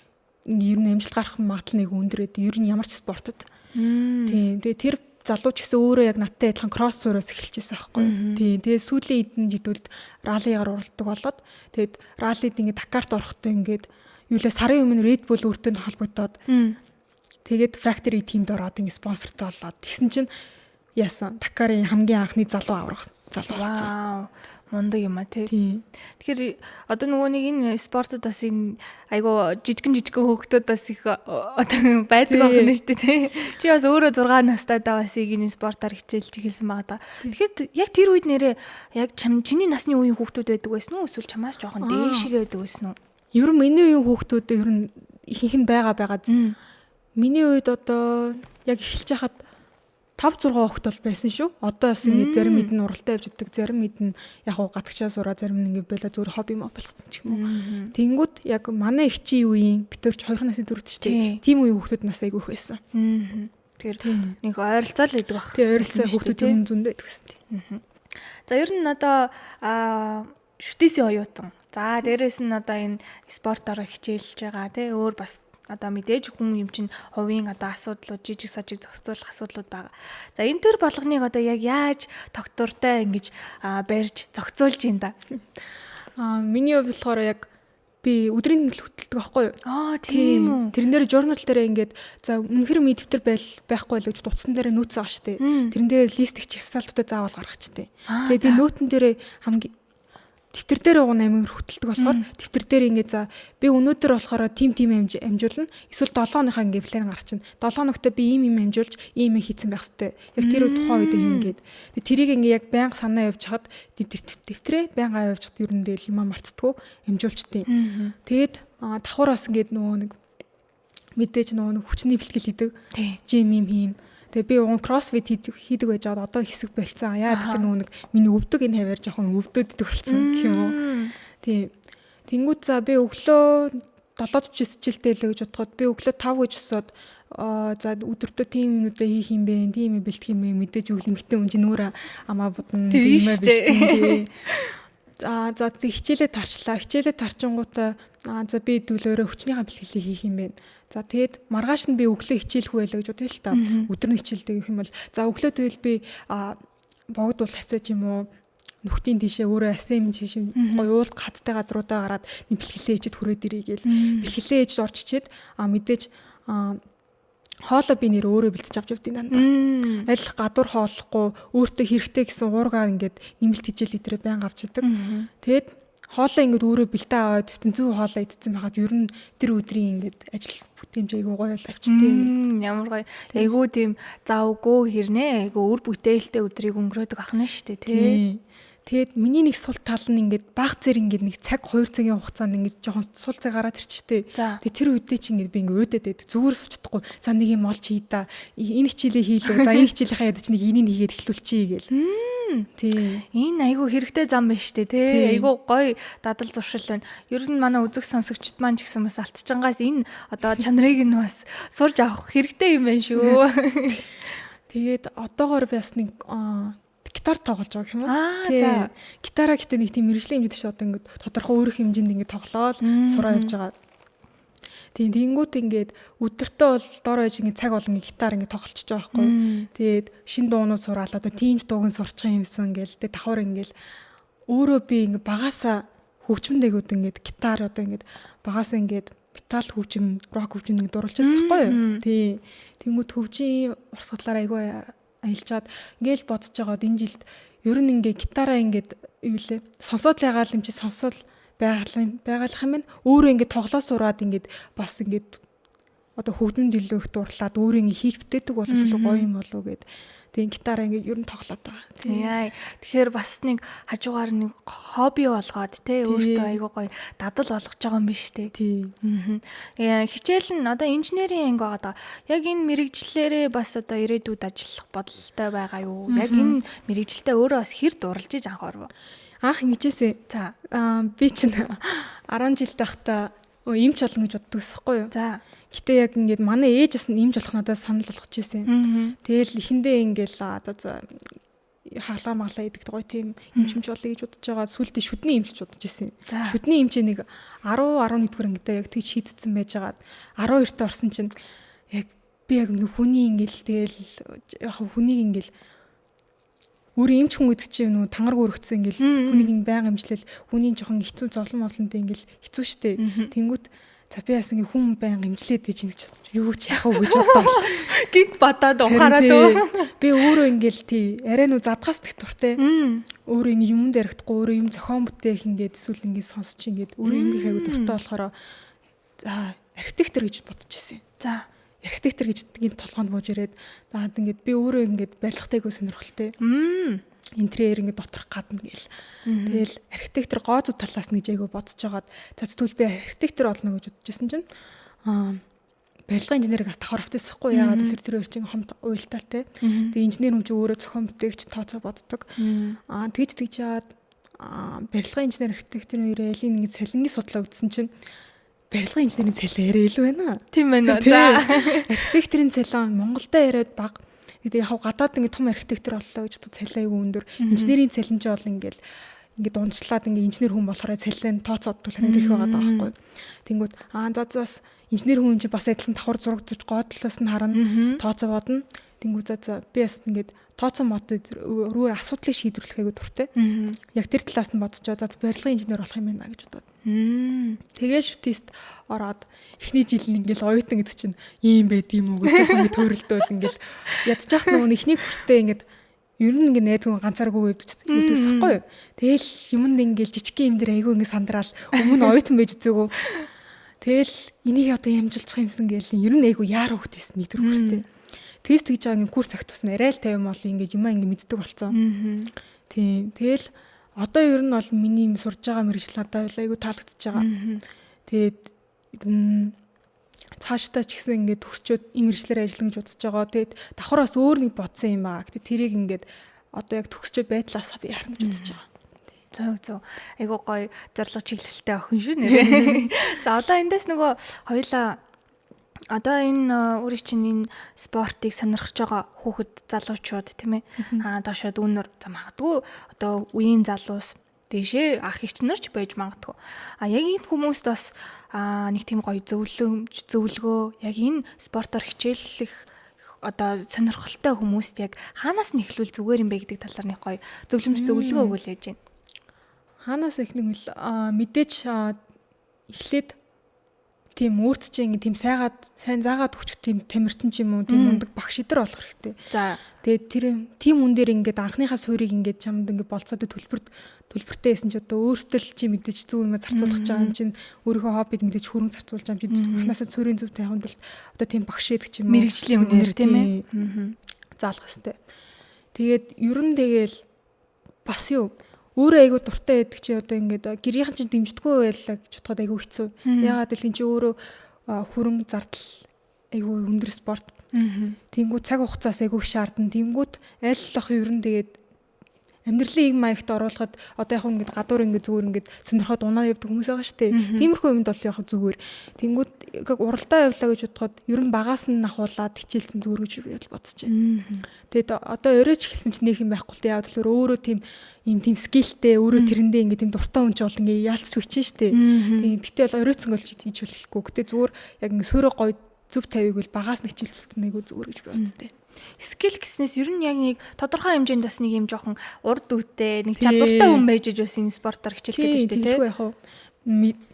ер нь амжилт гарах магадлал нэг өндөр байдаг. Ер нь ямар ч спортод. Тийм. Тэгээ тэр залуу ч гэсэн өөрөө яг надтай адилхан кросс суураас эхэлчихсэн байхгүй юу. Тийм. Тэгээ сүүлийн хэдэн жилүүд раллигаар уралдаг болоод тэгээд раллид ингэ Дакарт орохдоо ингээд юулаа сарын өмнө Red Bull өөртөө холбогдоод тэгээд Factory team-д ороод ингэ спонсортой болоод тэгсэн чинь яасан Дакарын хамгийн анхны залуу аврах залуу болсон. Вау. Мундаг юм а тий. Тийм. Тэгэхээр одоо нөгөө нэг энэ спортод бас энэ айгу жижигэн жижигэн хөөгтүүд бас их одоо байдаг байх нь шүү дээ тий. Чи бас өөрөө 6 настай даа бас энэ спортоор хичээлж эхэлсэн байгаа даа. Тэгэхэд яг тэр үед нэрээ яг чиний насны үеийн хүүхдүүд байдаг байсан уу эсвэл чамаас жоохон дээшгээ байдаг байсан уу? Ер нь миний үеийн хүүхдүүд ер нь ихэнх нь байгаа байгаад миний үед одоо яг эхэлж хахад 5 6 огт бол байсан шүү. Одоо бас ингэ зарим хэд нь уралдаа явж идэг, зарим хэд нь яг уу гадагшаа сураа, зарим нь ингэ байла зүгээр хобби моб болгоцсон ч юм уу. Тэнгүүд яг манай эгчийн үеийн битэрч 2 насны төрөлт шүү дээ. Тийм үеийн хүүхдүүд нас айгүйх байсан. Тэгэхээр нэг ойролцоо л байдаг байх. Тийм ойролцоо хүүхдүүд юм зөндөө байдаг гэсэн. За ер нь одоо шүтээсийн оюутан. За дээрэс нь одоо энэ спортоор хичээлж байгаа тий өөр бас одоо мэдээж хүн юм чинь хувийн одоо асуудлууд жижиг сажиг зохицуулах асуудлууд байгаа. За энэ төр болгоныг одоо яг яаж тогтвортой ингэж барьж зохицуулж юм да? Миний хувьд болохоор яг би өдрийн тэмдэглэл хөтэлдэг байхгүй юу? Аа тийм үү. Тэрэн дээр журнал дээр ингээд за үнэхэр миний дэвтэр байхгүй л гэж утсан дээр нөөц байгаа шүү дээ. Тэрэн дээр лист их жагсаалтуудаа заавал гаргачихдаг. Тэгээ би нөтөн дээрээ хамгийн дэвтэр дээр уг амар хөтэлдэг болохоор дэвтэр дээр ингээд за би өнөөдөр болохоор тим тим амжуулна. Эсвэл 7 хоногийнхаа ингээд план гаргачихна. 7 хоногт би ийм юм амжуулж ийм юм хийцэн байх хэвээр. Яг тэр тухайн үед ингээд. Тэрийг ингээд яг байнга санаа явж хаад дэвтрээ байнга явж хад ер нь дээл юмаа мартдаггүй амжуулчихдээ. Тэгээд давхар бас ингээд нөгөө нэг мэдээж нөгөө нэг хүчний бэлтгэл хийдэг. Жим юм хийн. Тэгээ би уг кроссфит хийдэг байж байгаад одоо хэсэг болцсон. Яа тэгэхээр нөгөө нэг миний өвдөг энэ хаваар жоохон өвдөд идэх болсон гэх юм уу. Тийм. Тэнгүүд за би өглөө 7:49 хичээлтэй лээ гэж бодоход би өглөө 5 гэж өсөөд за өдөртөө тийм юмнуудаа хийх юм бэ, тийм юм бэлтгэх юм бэ, мэдээж өглөө мэтэн өмж нүрэ амаа будна, тийм юм бэлтэн. За хичээлээ тарчлаа. Хичээлээ тарчингуудаа за би дөлөөрөө хүчнийхээ бэлтгэлийг хийх юм байна. За тэгээд маргааш нь би өглөө хичээлэхгүй байлаа гэж бодъё л та. Өдөр нь хичээлдэг гэх юм бол за өглөө тэгвэл би богд уул хавцаа ч юм уу нүхтийн тийшээ өөрөө асем тийшээ гоё уул хаттай газруудаа гараад нэг бэлтгэлээ ээжэд хүрээд ирээ гээл. Бэлтгэлээ ээж орж ичээд мэдээж хоолоо би нэр өөрөө бэлтэж авч явдیں дандаа. Аль гадуур хооллохгүй өөртөө хэрэгтэй гэсэн уургаа ингээд нэмэлт хичээл идрээ байнга авч идэг. Тэгээд Хоолоо ингээд өөрөө бэлдээ аваад твтэн зөв хоолоо идсэн байхад ер нь тэр өдрийн ингээд ажил бүтээмж айгүй гоё л авчтээ. Ямар гоё. Айгүй тийм завгүй хэрнээ айгүй үр бүтээлтэй өдрийг өнгөрөөдөг ахна шүү дээ, тий. Тэгээд миний нэг сул тал нь ингээд баг зэрэг ингээд нэг цаг 2 цагийн хугацаанд ингээд жоохон сул цаг гараад ирчтэй. Тэгээд тэр үедээ чи ингээд би ингээд өөдөд байдаг. Зүгээр сууж чадахгүй. За нэг юм олж хий да. Энэ хичээлээ хийлээ. За энэ хичээлийнхаа ядаж нэг энийг хийгээд эхлүүлчихье гээл. Тий. Энэ айгүй хэрэгтэй зам байна шүү дээ, тий. Айгүй гоё дадал зуршил байна. Ер нь манай үзэг сонсогчд маань ч гэсэн бас алтчингаас энэ одоо чанарыг нь бас сурж авах хэрэгтэй юм байна шүү. Тэгээд одоогоор би бас нэг гитар тоглож байгаа юм уу? За. Гитараа гэтээ нэг тийм мэрэгжлийн хэмжээнд чи одоо ингээд тодорхой өөрөх хэмжээнд ингээд тоглоол сураа явж байгаа. Тийм, тэгэнгүүт ингээд өдөртөө бол дор хаяж ингээд цаг болгон гитар ингээд тоглолцож байгаа байхгүй. Тэгээд шин дуунууд сураал одоо тийм ч дууг нь сурчих юмсан гээл тэ давхар ингээд өөрөө би ингээд багасаа хөгжмөнд айгууд ингээд гитар одоо ингээд багасаа ингээд металл хөгжим, рок хөгжим ингээд дурлж байсан байхгүй юу? Тийм. Тэнгүүт хөгжийн урсгалаар айгүй аялжгаад ингээл бодож байгаад энэ жилд ер нь ингээ гитараа ингээд юу лээ сонсоод л байгаа юм чи сонсол байгалах юм байна. Өөрөө ингээд тоглоо сураад ингээд бас ингээд одоо хөгжмөнд илүү их дурлаад өөрөө ингээд хийж бүтээдэг бол илүү гоё юм болов уу гэд. Тэгээ гитараа ингээд ер нь тоглоод байгаа. Тийм. Тэгэхээр бас нэг хажуугаар нэг хобби болгоод те өөртөө айгүй гоё дадал болгож байгаа юм биш те. Тийм. Хичээл нь одоо инженерийн анги байгаа даа. Яг энэ мэрэгжлээрээ бас одоо ирээдүйд ажиллах бодолтой байгаа юу? Яг энэ мэрэгжилдээ өөрөө бас хэр дурлж иж анх оров? Анх ингэжээсэ. За. Би чинь 10 жил байхдаа эмч болно гэж боддог ус юу? За. Гэтэ яг ингээд манай ээж бас эмч болох надад санал болгож байсан. Тэгэл эхэндээ ингээл за хаалгаа маглаа идэх гоё тийм эмч эмч болъё гэж бодож байгаа. Сүүлдээ шүдний эмч бодож байсан. Шүдний эмчээ нэг 10 11 дугаар ангидаа яг тэгж шийдсэн байж байгаад 12-т орсон чинь яг би яг ингээ хүний ингээл тэгэл яг хүнийг ингээл өөрөө эмч хүн гэдэг чинь нүү тангараг өргөцсөн ингээл хүнийг ин байнга эмчлэл хүний жоохон хэцүү зовлон мовлонтой ингээл хэцүү шттэ. Тэнгүүт за би бас ингээ хүн байнга эмчлээд байж нэг юу ч яах вэ гэж бодоод гинт бодоод ухаарад өө. Би өөрөө ингээл тий арай нүү задгаас тех дуртай. Өөрөө ингээ юм дэрэгдэхгүй өөрөө юм зохион бүтээх ингээд эсвэл ингээ сонсч ингээд өөрөө юм их аягүй дуртай болохоор за архитектор гэж бодож ирсэн. За архитектор гэж гинт толгоонд бууж ирээд даад ингээд би өөрөө ингээд барилгатай айгүй сонирхолтой. Интерьер ингээд доторх гадна гээл. Тэгэл архитектор гоо зүг талаас нь гэж айгүй бодож байгаад за тэгвэл би архитектор болно гэж бодож исэн чинь барилгын инженерийг бас давхар авчихсан хгүй. Яагаад гэвэл тэр хоёр чинь хомт уялталтай. Тэгээ инженер хүн чинь өөрөө зохион бүтээгч тооцоо боддог. Тэгж тэгж яагаад барилгын инженер архитекторын хоёрын алийг ингээд цалингийн судлаа үзсэн чинь барилгын инженерийн цалин арай илүү байна. Тийм байна. За. Архитекторын цалин Монголдо яриад бага. Тэгээд яг гадаад ингээд том архитектор боллоо гэж цалин айгүй өндөр. Инженерийн цалин ч бол ингээд ингээд унцлаад ингээд инженер хүн болохоор цалин тооцоодгүй арай их байгаа даа байхгүй. Тэнгүүд за заас инженер хүн чинь бас адилхан давхар зураг зурж гоо талаас нь харна, тооцоо бодно. Тэнгүүд за би бас ингээд тооцоо мод өөрөөр асуудлыг шийдвэрлэх айгүй дуртай. Яг тэр талаас нь бодож за барилгын инженер болох юм байна гэж бодоод. Тэгээд шүтист ороод эхний жил нь ингээл оюутан гэдэг чинь ийм байд юм уу гэж жоохон ингэ төрөлдөөл ингээл ядчих нөгөө эхний курстэй ингээд ер нь ингээ найз хүн ганцааргүй явдаг байхгүй юу. Тэгэл юмд ингээл жижигхэн юм дээр айгүй ингээ сандраал өмнө оюутан байж үзээгүй. Тэгэл энийг одоо ямжилчих юмсан гээл ер нь айгүй яар хөвгтэйсэн нэг төр курстэй. Тэгс тэгж байгаа ингээ курс агт тусам арай л 50 бол ингээ юмаа ингээ мэддэг болсон. Тийм. Тэгэл одоо ер нь бол миний юм сурж байгаа мэргэжил надад айгүй таалагдчихж байгаа. Тэгээд цаашдаа ч гэсэн ингээд төгсчөөд ийм мэргэжлээр ажиллана гэж бодож байгаа. Тэгээд давхар бас өөр нэг бодсон юм аа. Гэтэ тэрийг ингээд одоо яг төгсчөөд байдлаасаа би харна гэж бодож байгаа. Зөв зөв. Айгүй гоё зорилго чиглэлтэй охин шүү нэрээ. За одоо эндээс нөгөө хоёлаа одоо энэ өөрийн чинь энэ спортыг сонирхож байгаа хүүхэд залуучууд тийм ээ. Доошоо дүүнер за магадгүй одоо үеийн залуус дээшээ ах эгч нар ч байж магадгүй. Яг энэ хүмүүст бас нэг тийм гоё зөвлөмж, зөвлөгөө яг энэ спортоор хичээллэх одоо сонирхолтой хүмүүст яг хаанаас нь эхлүүл зүгээр юм бэ гэдэг талаар нэг гоё зөвлөмж зөвлөгөө өгвөл яаж байна? Хаанаас эхлэх вэ? Мэдээж эхлээд Тийм өөрт чинь ингээ тийм сайгаад сайн заагаад өгчих тийм тамирчин ч юм уу, тийм мундаг багш идэр болох хэрэгтэй. За. Тэгээд тэр тийм үн дээр ингээд анхныхаа суурийг ингээд чамд ингээд болцоод төлбөртэй байсан чи одоо өөртөө л чи мэдээж зөв юм зарцуулах гэж байгаа юм чинь, өөрийнхөө хоббид мэдээж хөрөнгө зарцуулж байгаа юм чинь, анхнаасаа суурийн зөв тавихын тулд одоо тийм багш гэдэг ч юм уу, мэрэгжлийн үнээр, тийм ээ, заалах хэрэгтэй. Тэгээд ер нь тэгээл бас юу, өөрөө айгу дуртай байдаг чи одоо ингээд гэрийнхэн чинь дэмждэггүй байлаа гэж бодоход айгу хэцүү. Яагаад гэвэл эн чи өөрөө хөрөнгө зардал айгу өндөр спорт. Тэнгүүд цаг хугацаас айгу их шаардна. Тэнгүүд аль болох ер нь тэгээд амьдралын иг маягт оруулахад одоо яг ингээд гадуур ингээд зүгээр ингээд сонирхоод унаа явдаг хүмүүс байгаа шүү дээ. Тиймэрхүү юмд бол яг зүгээр. Тэнгүүд яг уралдаа явлаа гэж бодоход ер нь багаас нь ахуулаад хичээлсэн зүгээр гэж бодож байна. Тэгээд одоо оройч хэлсэн чинь нөх юм байхгүй л дээ. Яг тэгэхээр өөрөө тийм ийм тийм скиллтэй, өөрөө тэрэндээ ингээд тийм дуртай хүн ч бол ингээд яалцч хүчин шүү дээ. Тийм, гэтээ бол оройтсон гэж хийж болохгүй. Гэтэ зүгээр яг ингээд суурь гоё зөв тавиг бол багаас нь хичээлцүүлсэн айгу зүгээр гэж боддтой. Skill гэснээс ер нь яг нэг тодорхой хэмжээнд бас нэг юм жоохон урд үедээ нэг чадвартай хүн байж иж бас энэ спортоор хичээлэх гэдэг шүү дээ, тийм. Яг хуу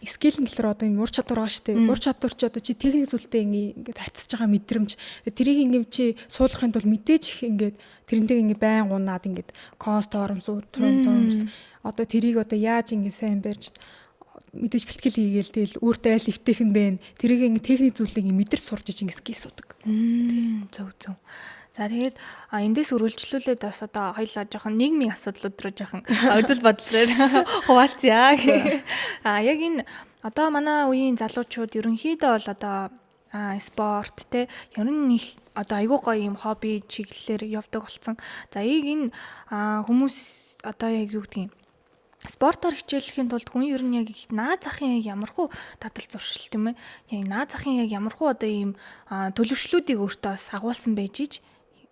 skill нь гэхэлэр одоо юм ур чадвар байгаа шүү дээ. Ур чадвар чи одоо чи техник зүйлтэй ингээд хацж байгаа мэдрэмж, тэрийг ингээд чи суулгахын тулд мэдээж их ингээд тэрнтэй ингээд байн унаад ингээд конст тормс, тормс одоо тэрийг одоо яаж ингээд сайн барьж мэдээж бэлтгэл хийгээл тэгэл өөртөө аль эвтэйх нь бэ? Тэрийг ингээд техник зүйлийг мэдэрч сурч иж ингээд skill суудаг. Зөв зөв. За, тэгээд эндээс үргэлжлүүлээд бас одоо хоёлаа жоохон нийгмийн асуудлууд руу жоохон үзэл бодлоор хуваалцъя. Яг энэ одоо манай үеийн залуучууд ерөнхийдөө бол одоо спорт, те, ер нь их одоо айгүй гоё юм хобби чиглэлээр явдаг болсон. За, яг энэ хүмүүс одоо яг юу гэдгийг, спортоор хичээлэхийн тулд хүн ер нь яг их наад захын яг ямархуу дадал зуршил, тийм ээ. Яг наад захын яг ямархуу одоо ийм төлөвшлүүдийг өөртөө бас агуулсан байж иж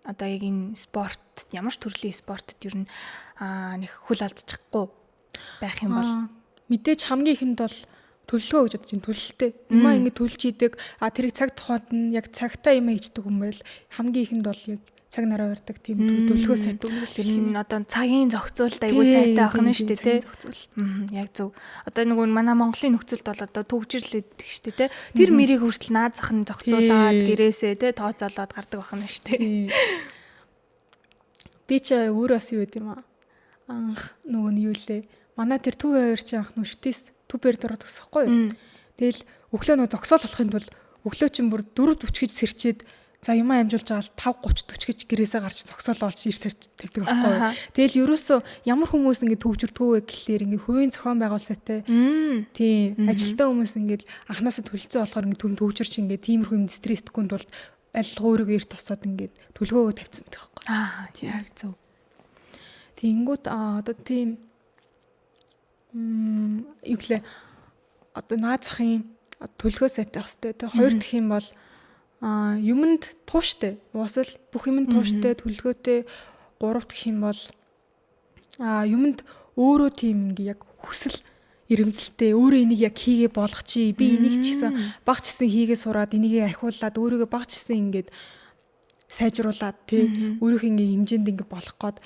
одоо яг энэ спорт, ямар ч төрлийн спортод ер нь нэг хөл алдчихгүй байх юм бол? Мэдээж хамгийн ихэнд бол төлөлгөө гэж бодож байна. Төлөлттэй. Юмаа ингэ төлж идэг. А тэрийг цаг тухайд нь яг цагтаа юм хийждэг хүн байл хамгийн ихэнд бол яг цаг нараа барьдаг, тийм төлөлгөө сайтай хүн. Тэр нь одоо цагийн зохицуулалт айгүй сайтай байх нь шүү дээ, тий. Яг зөв. Одоо нөгөө манай Монголын нөхцөлд бол одоо төгжрөл гэдэг шүү дээ, тий. Тэр мэрийг хүртэл наад зах нь зохицуулаад гэрээсээ, тий, тооцоолоод гардаг байх нь шүү дээ. Би ч өөрөө бас юу гэдэм юм аа. Анх нөгөө нь юу лээ. Манай тэр төв авир чи анх нөө шүтээс төв бэр дөрөд төсөхгүй юу. Тэгэл өглөө нөгөө зогсоол болохын тулд өглөө чинь бүр 4:40 гэж сэрчээд, за юмаа амжуулж байгаа л 5:30 40 гэж гэрээсээ гарч зогсоол олж ир тавьдаг байхгүй юу. Тэгэл ерөөсөө ямар хүмүүс ингэ төвжирдгүү вэ гэхлээр ингэ хувийн зохион байгуулалттай. Тийм, ажилтаа хүмүүс ингэ анханасаа төлөлцөө болохоор ингэ төвжирч ингэ тиймэрхүү юм стрессдэггүй тулд аль өөрийгөө эрт тосоод ингэ төлгөөгөө тавьсан байдаг байхгүй. Аа, яг зөв. Тэнгүүт одоо тийм юу гэлээ, одоо наад захын төлгөө сайтай байх хэрэгтэй. Тэг хоёр дахь юм бол юмд тууштай. Уусал бүх юмд тууштай, төлгөөтэй. Гурав дахь юм бол юмд өөрөө тийм ингээ яг хүсэл эрэмцэлтэй, өөрөө энийг яг хийгээ болгочих. Би энийг ч гэсэн баг ч гэсэн хийгээ сураад энийгээ ахиулаад өөрийгөө баг ч гэсэн ингээд сайжруулад, тий, өөрийнхөө ингээ хэмжээнд ингээ болох гээд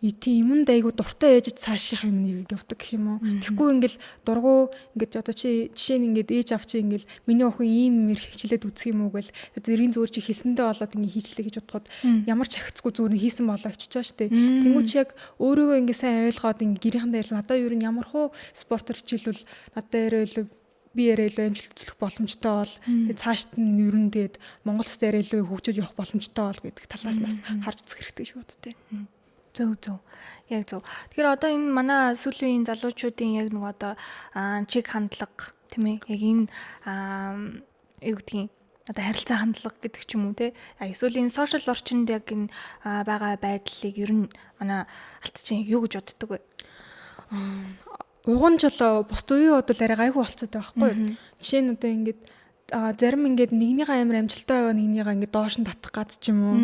тийм юмд айгу дуртай ээж цааших юм нэг явдаг гэх юм уу. Тэгэхгүй ингээл дургу ингээд одоо чи жишээ нь ингээд ээж ав чи ингээл миний охин ийм юм хичээлээд үзэх юм уу гэл зэргийн зүгээр чи хэлсэндээ болоод ингээ хийчлээ гэж бодоход ямар ч ахицгүй зүгээр нь хийсэн болоо авчиж байгаа штэ. Тэнгүү чи яг өөрийгөө ингээ сайн ойлгоод ингээ гэрийнхэндээ ярьсан, надаа юу ямар хуу спортоор хичээлвэл надад яриа илүү би яриа илүү амжилт үзүүлэх боломжтой бол, тэгээ цаашд нь ер нь тэгээд Монгол улс дээр илүү хөгжиж явах боломжтой бол гэдэг талаас нь бас харж үзэх хэрэгтэй гэж боддتي. Зөв зөв. Яг зөв. Тэгэхээр одоо энэ манай сүүлийн үеийн залуучуудын яг нэг одоо чиг хандлага, тийм ээ. Яг энэ юу гэдгийг, одоо харилцаа хандлага гэдэг ч юм уу, те. Эсвэл энэ сошиал орчинд яг энэ байгаа байдлыг ер нь манай алтчин юу гэж боддог вэ? Уг нь ч болоо бусд үеийн бодол арай гайгүй болцоод байгаа байхгүй юу? Жишээ нь одоо ингээд зарим ингээд нэгнийхээ амар амжилттай байгаа нэгнийхээ ингээд доош нь татах гад ч юм уу.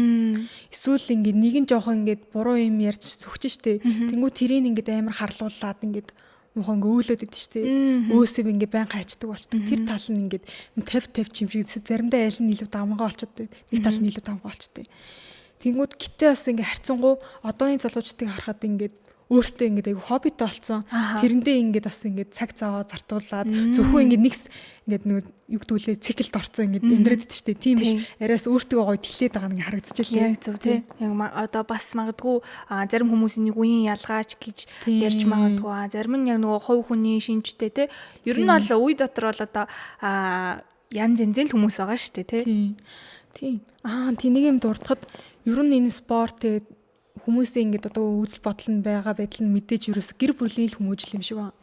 Эсвэл ингээд нэг нь жоохон ингээд буруу юм ярьж зүгч штэ. Тэнгүү тэрийг ингээд амар харлуулад ингээд мухан ингээ өөлөд идэв штэ. Өөсөв ингээ байн хайчдаг болчдөг. Тэр тал нь ингээд 50 50 юм шиг, заримдаа аль нь илүү давмгаа болчод, нэг тал нь илүү давмгаа болчтой. Тэнгүүд гитээ бас ингээ харьцангуй одооний залуучдыг харахад ингээд Өөртөө ингээд айгу хоббитой болсон. Тэрэндээ ингээд бас ингээд цаг зав зартуулаад зөвхөн ингээд нэгс ингээд нөгөө юу гэдгүүлээ циклд орцсон ингээд амьдраад идэв штэ. Тийм биш. Араас өөртөө гоё тэлээд байгаа нэг харагдчихлээ. Яг зөв тий. Яг одоо бас магадгүй зарим хүмүүсийн нэг үеийн ялгаач гэж ярьж магадгүй. Зарим нь яг нөгөө хувь хүний шинжтэй тий. Ер нь бол үе дотор бол одоо янз янзын л хүмүүс байгаа штэ тий. Тийм. Тийм нэг юм дурдахад ер нь энэ спорт тэгээд хүмүүсийн ингээд одоо үзэл бодол нь байгаа байдал нь мэдээж ерөөс гэр бүлийн л хүмүүжил юм шиг байна.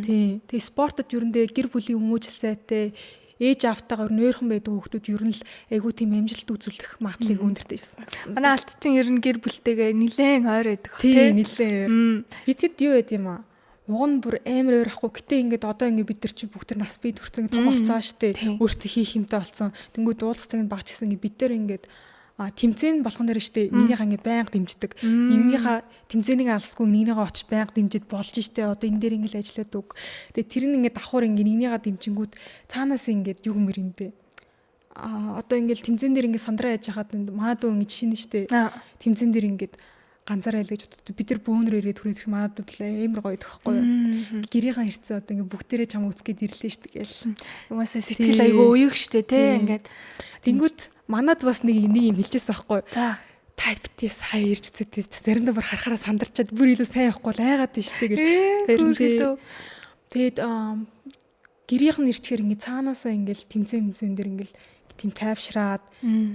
Тийм. Тэгээ спортод ер нь гэр бүлийн хүмүүжил сайтай ээж аавтайгаа ер нь ойрхон байдаг хүүхдүүд ер нь л айгүй тийм амжилт үзүүлэх магадлалыг өндөртэй байсан. Манай алт чинь ер нь гэр бүлтэйгээ нилээн ойр байдаг тий. Нилээн. Битэд юу байд юм аа? Уг нь бүр амар ойр ахгүй. Гэтэ ингээд одоо ингээд бид нар чи бүгд тэр нас бий төрсэн том болцсон штэ. Өөртөө хийх юмтай болсон. Тэнгүүд уулзах цаг нь багч гэсэн ингээд бид нар ингээд тэмцээн болгон дээр штэ нэгнийхээ ингээд байнга дэмждэг. Нэгнийхээ тэмцээнийг алсгүй нэгнийхээ очиж байнга дэмжиж болж штэ. Одоо энэ дээр ингээд ажиллаад үг. Тэгээ тэр нь ингээд давхар ингээд нэгнийхээ дэмжингүүд цаанаас ингээд юу гэмэр юм бэ? Одоо ингээд тэмцээн дээр ингээд сандраа яаж хахад маадуу ингээд шинэ штэ. Тэмцээн дээр ингээд ганцаараа айл гэж боддог. Бид нар бөөнөр ирээд хүрээд ирэх маадууд л амар гоё байхгүй юу? Гэрийнхаа ирсэн одоо ингээд бүгдээрээ чам үзгээд ирлээ штэ гээл. Угаасаа сэтгэл айгүй уяг штэ тий ингээд. Тэнгүүт манад бас нэг нэг юм хэлжсэн байхгүй юу? За. Та битээ сая ирж үзээд заримдаа бүр харахаараа сандарчаад бүр илүү сайн явахгүй л айгаад нь штэ гэж. Харин тэгээд гэрийнх нь ирчихээр ингээд цаанаасаа ингээд тэмцээн дээр ингээд тийм тайвшраад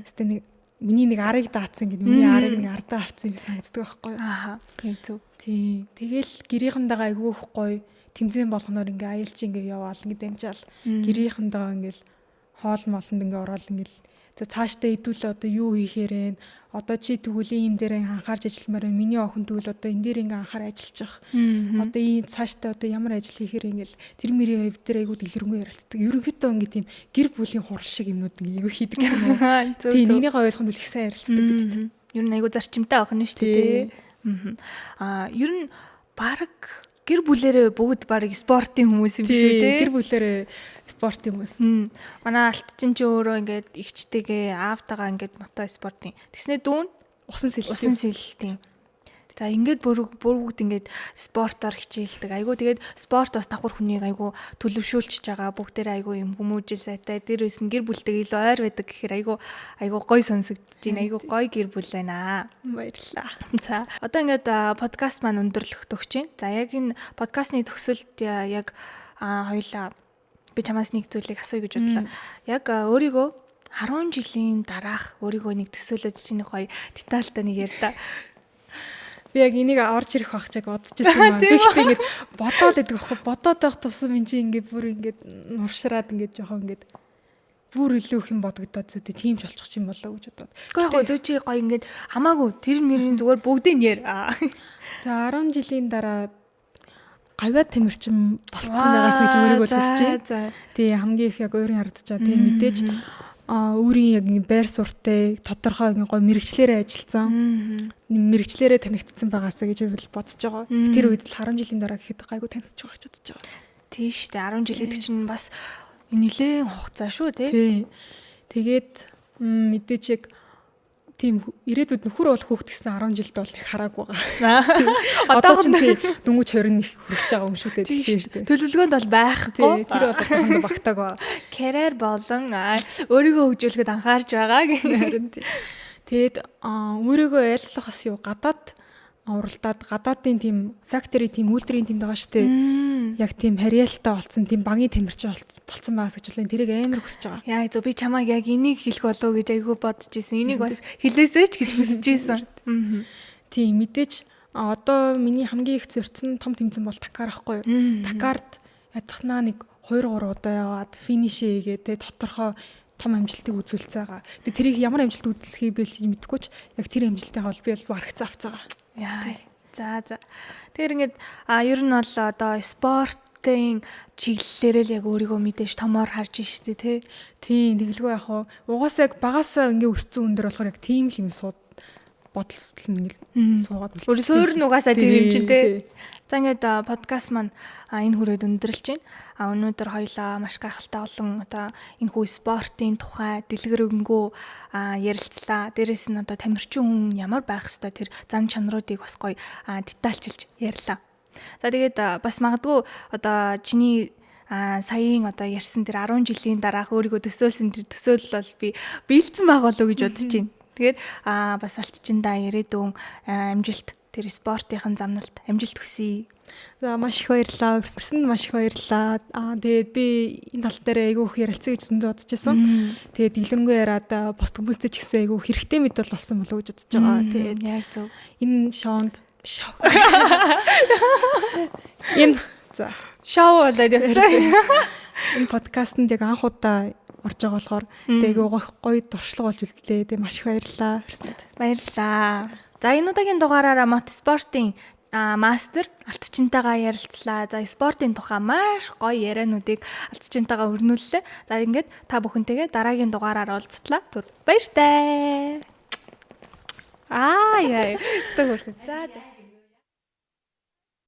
өстө нэг миний нэг арыг даацсан ингээд миний арыг нэг ардаа авцсан юм санагддаг байхгүй юу? Аа. Яг зөв. Тийм. Тэгэл гэрийнхэндээ айгүй их гоё тэмцээн болгоноор ингээ аялж ингээ яваал ингээ дамжаал гэрийнхэндээ ингээл хоол молонд ингээ ороод ингээл за цаашдаа хэдүүлээ одоо юу хийхээр вэ? Одоо чи тэгвэл ийм дээр анхаарч ажилламаар байна. Миний охин тэгвэл одоо энэ дээр ингээ анхаар ажиллаж явах. Одоо ийм цаашдаа одоо ямар ажил хийхээр ингээл тэр мэрийг бид тэр айгуу дэлгэрэнгүй ярилцдаг. Ерөнхийдөө ингээ тийм гэр бүлийн хурал шиг юмнууд ингээ айгуу хийдэг юм уу? Тийм нэгнийгээ ойлгох нь их сайн ярилцдаг бид. Ер нь айгуу зарчимтай байх нь шүү дээ. Аа ер нь баг гэр бүлэрээ бүгд баг спортын хүмүүс юм шүү дээ. Гэр бүлэрээ спортын хүмүүс. Манай алт чинь ч өөрөө ингээд эгчтэйгээ аавтайгаа ингээд мото спортын. Тэгснээ дүүн усан сэлэлтийн. За ингээд бүр бүгд ингээд спортоор хичээлдэг. Айгуу тэгээд спорт бас давхар хүнийг айгуу төлөвшүүлчихэж байгаа. Бүгдээрээ айгуу юм хүмүүжил сайтай. Дээрээс нь гэр бүлтэйг илүү ойр байдаг гэхээр айгуу айгуу гой сонсогдож байна. Айгуу гой гэр бүл байна. Баярлалаа. За одоо ингээд подкаст маань өндөрлөх төгч байна. За яг энэ подкастны төгсөлд яг хоёлаа би чамаас нэг зүйлийг асууя гэж бодлоо. Яг өөрийгөө 10 жилийн дараах өөрийгөө нэг төсөөлөд чинь нэг гоё детальтай нэг ярьда. Би яг энийг орж ирэх байх чаг бодож ирсэн юм. Би ихтэй ингээд бодоол байдаг байхгүй. Бодоод байх тусам энэ чинь ингээд бүр ингээд нуршраад ингээд жоохон ингээд бүр илүү их юм бодогдоод зөө тийм ч болчих юм болоо гэж бодоод. Гэхдээ яг зөө чи гоё ингээд хамаагүй тэр мөрийн зүгээр бүгдийг яар. За 10 жилийн дараа гавьяа тамирчин болцсон байгаас гэж өөрийгөө төсөж байна. Тий хамгийн их яг өөрийн харагдаж байгаа. Тэгээ мэдээж өөрийн яг байр суурьтай тодорхой ингээ гоё мэрэгчлэрээ ажилласан. Мэрэгчлэрээ танигдсан байгаасаа гэж би бодож байгаа. Тэр үед л 10 жилийн дараа гэхэд гайгүй танигдчих байх гэж бодож байгаа. Тийм шүү дээ. 10 жил гэдэг чинь бас нэлээд хугацаа шүү тий. Тий. Тэгээд мэдээж яг тийм ирээдүйд нөхөр бол хүүхд гэсэн 10 жилд бол их хараагүй байгаа. Одоо ч тийм дөнгөж 20 их хүрэж байгаа юм шүү дээ. Тийм шүү дээ. Төлөвлөгөөнд бол байхгүй. Тэр бол одоохондоо багтааг байгаа. Карьер болон өөрийгөө хөгжүүлэхэд анхаарч байгаа гэх. Харин тийм. Тэгээд өөрийгөө айлтлах бас юу гадаад уралдаад гадаадын тийм factory тийм үйлдвэрийн тэмдэг байгаа шүү дээ. Яг тийм харьяалтай болсон тийм багийн тамирчин болцсон байгаас гэж бодлоо. Тэрийг амар хүсэж байгаа. Яа зөв би чамайг яг энийг хэлэх болов гэж айгүй бодож исэн. Энийг бас хэлээсэй ч гэж хүсэж исэн. Тийм мэдээж одоо миний хамгийн их зорьсон том тэмцээн бол Дакар ахгүй юу? Дакарт ядахнаа нэг 2 3 удаа яваад финишээ хийгээ те тодорхой том амжилтыг үзүүлцээ байгаа. Тэгээ тэрийг ямар амжилт үзүүлэхийг би мэдэхгүй ч яг тэр амжилтыг бол би бол барагцаа авцаа. Яа. За за. Тэгэхээр ингээд ер нь бол одоо спортын чиглэлээрээ л яг өөрийгөө мэдээж томоор харж штэ тий. Тийм, тэгэлгүй яах вэ? Угаасаа яг багасаа ингээ өссөн өндөр болохоор яг тийм л юм сууд Бодол судлал ингээл суугаад Өөр суурь нь угаасаа тэр юм чинь те. За, ингээд подкаст маань энэ хүрээд өндөрлөж байна. А өнөөдөр хоёлаа маш гайхалтай олон одоо энэ хүү спортын тухай дэлгэрэнгүй ярилцлаа. Дээрээс нь одоо тамирчин хүн ямар байх ёстой, тэр зан чанаруудыг бас гоё детальчилж ярьлаа. За, тэгээд бас магадгүй одоо чиний саяын одоо ярьсан тэр 10 жилийн дараах өөрийгөө төсөөлсөн тэр төсөөлөл бол би биелсэн байх болов уу гэж бодож байна. Тэгээд бас Алтчиндаа ирээдүйн амжилт, тэр спортын замналд амжилт хүсье. За, маш их баярлалаа. Урьсанд маш их баярлалаа. Тэгээд би энэ тал дээр айгүй их ярилцъя гэж зөндөө бодож байсан. Тэгээд дэлгэрэнгүй яриад бус хүмүүстэй ч гэсэн айгүй хэрэгтэй мэдээлэл болсон болов уу гэж бодож байгаа. Тэгээд Яг зөв. Энэ шоунд шоу. Энэ за Шоу болоод явцсан. Энэ подкастэнд яг анх удаа орж байгаа болохоор тэгээд айгүй гоё туршлага болж үлдлээ. Тэгээд маш их баярлалаа. Урьсанд. Баярлалаа. За, энэ удаагийн дугаараараа мотоспортын мастер Алтчинтайгаа ярилцлаа. За, спортын тухай маш гоё яриануудыг Алтчинтайгаа өрнүүллээ. За, ингээд та бүхэнтэйгээ дараагийн дугаараар уулзтлаа. Түр баяртай. Аа яа. Өстө хөөрхөн. За за.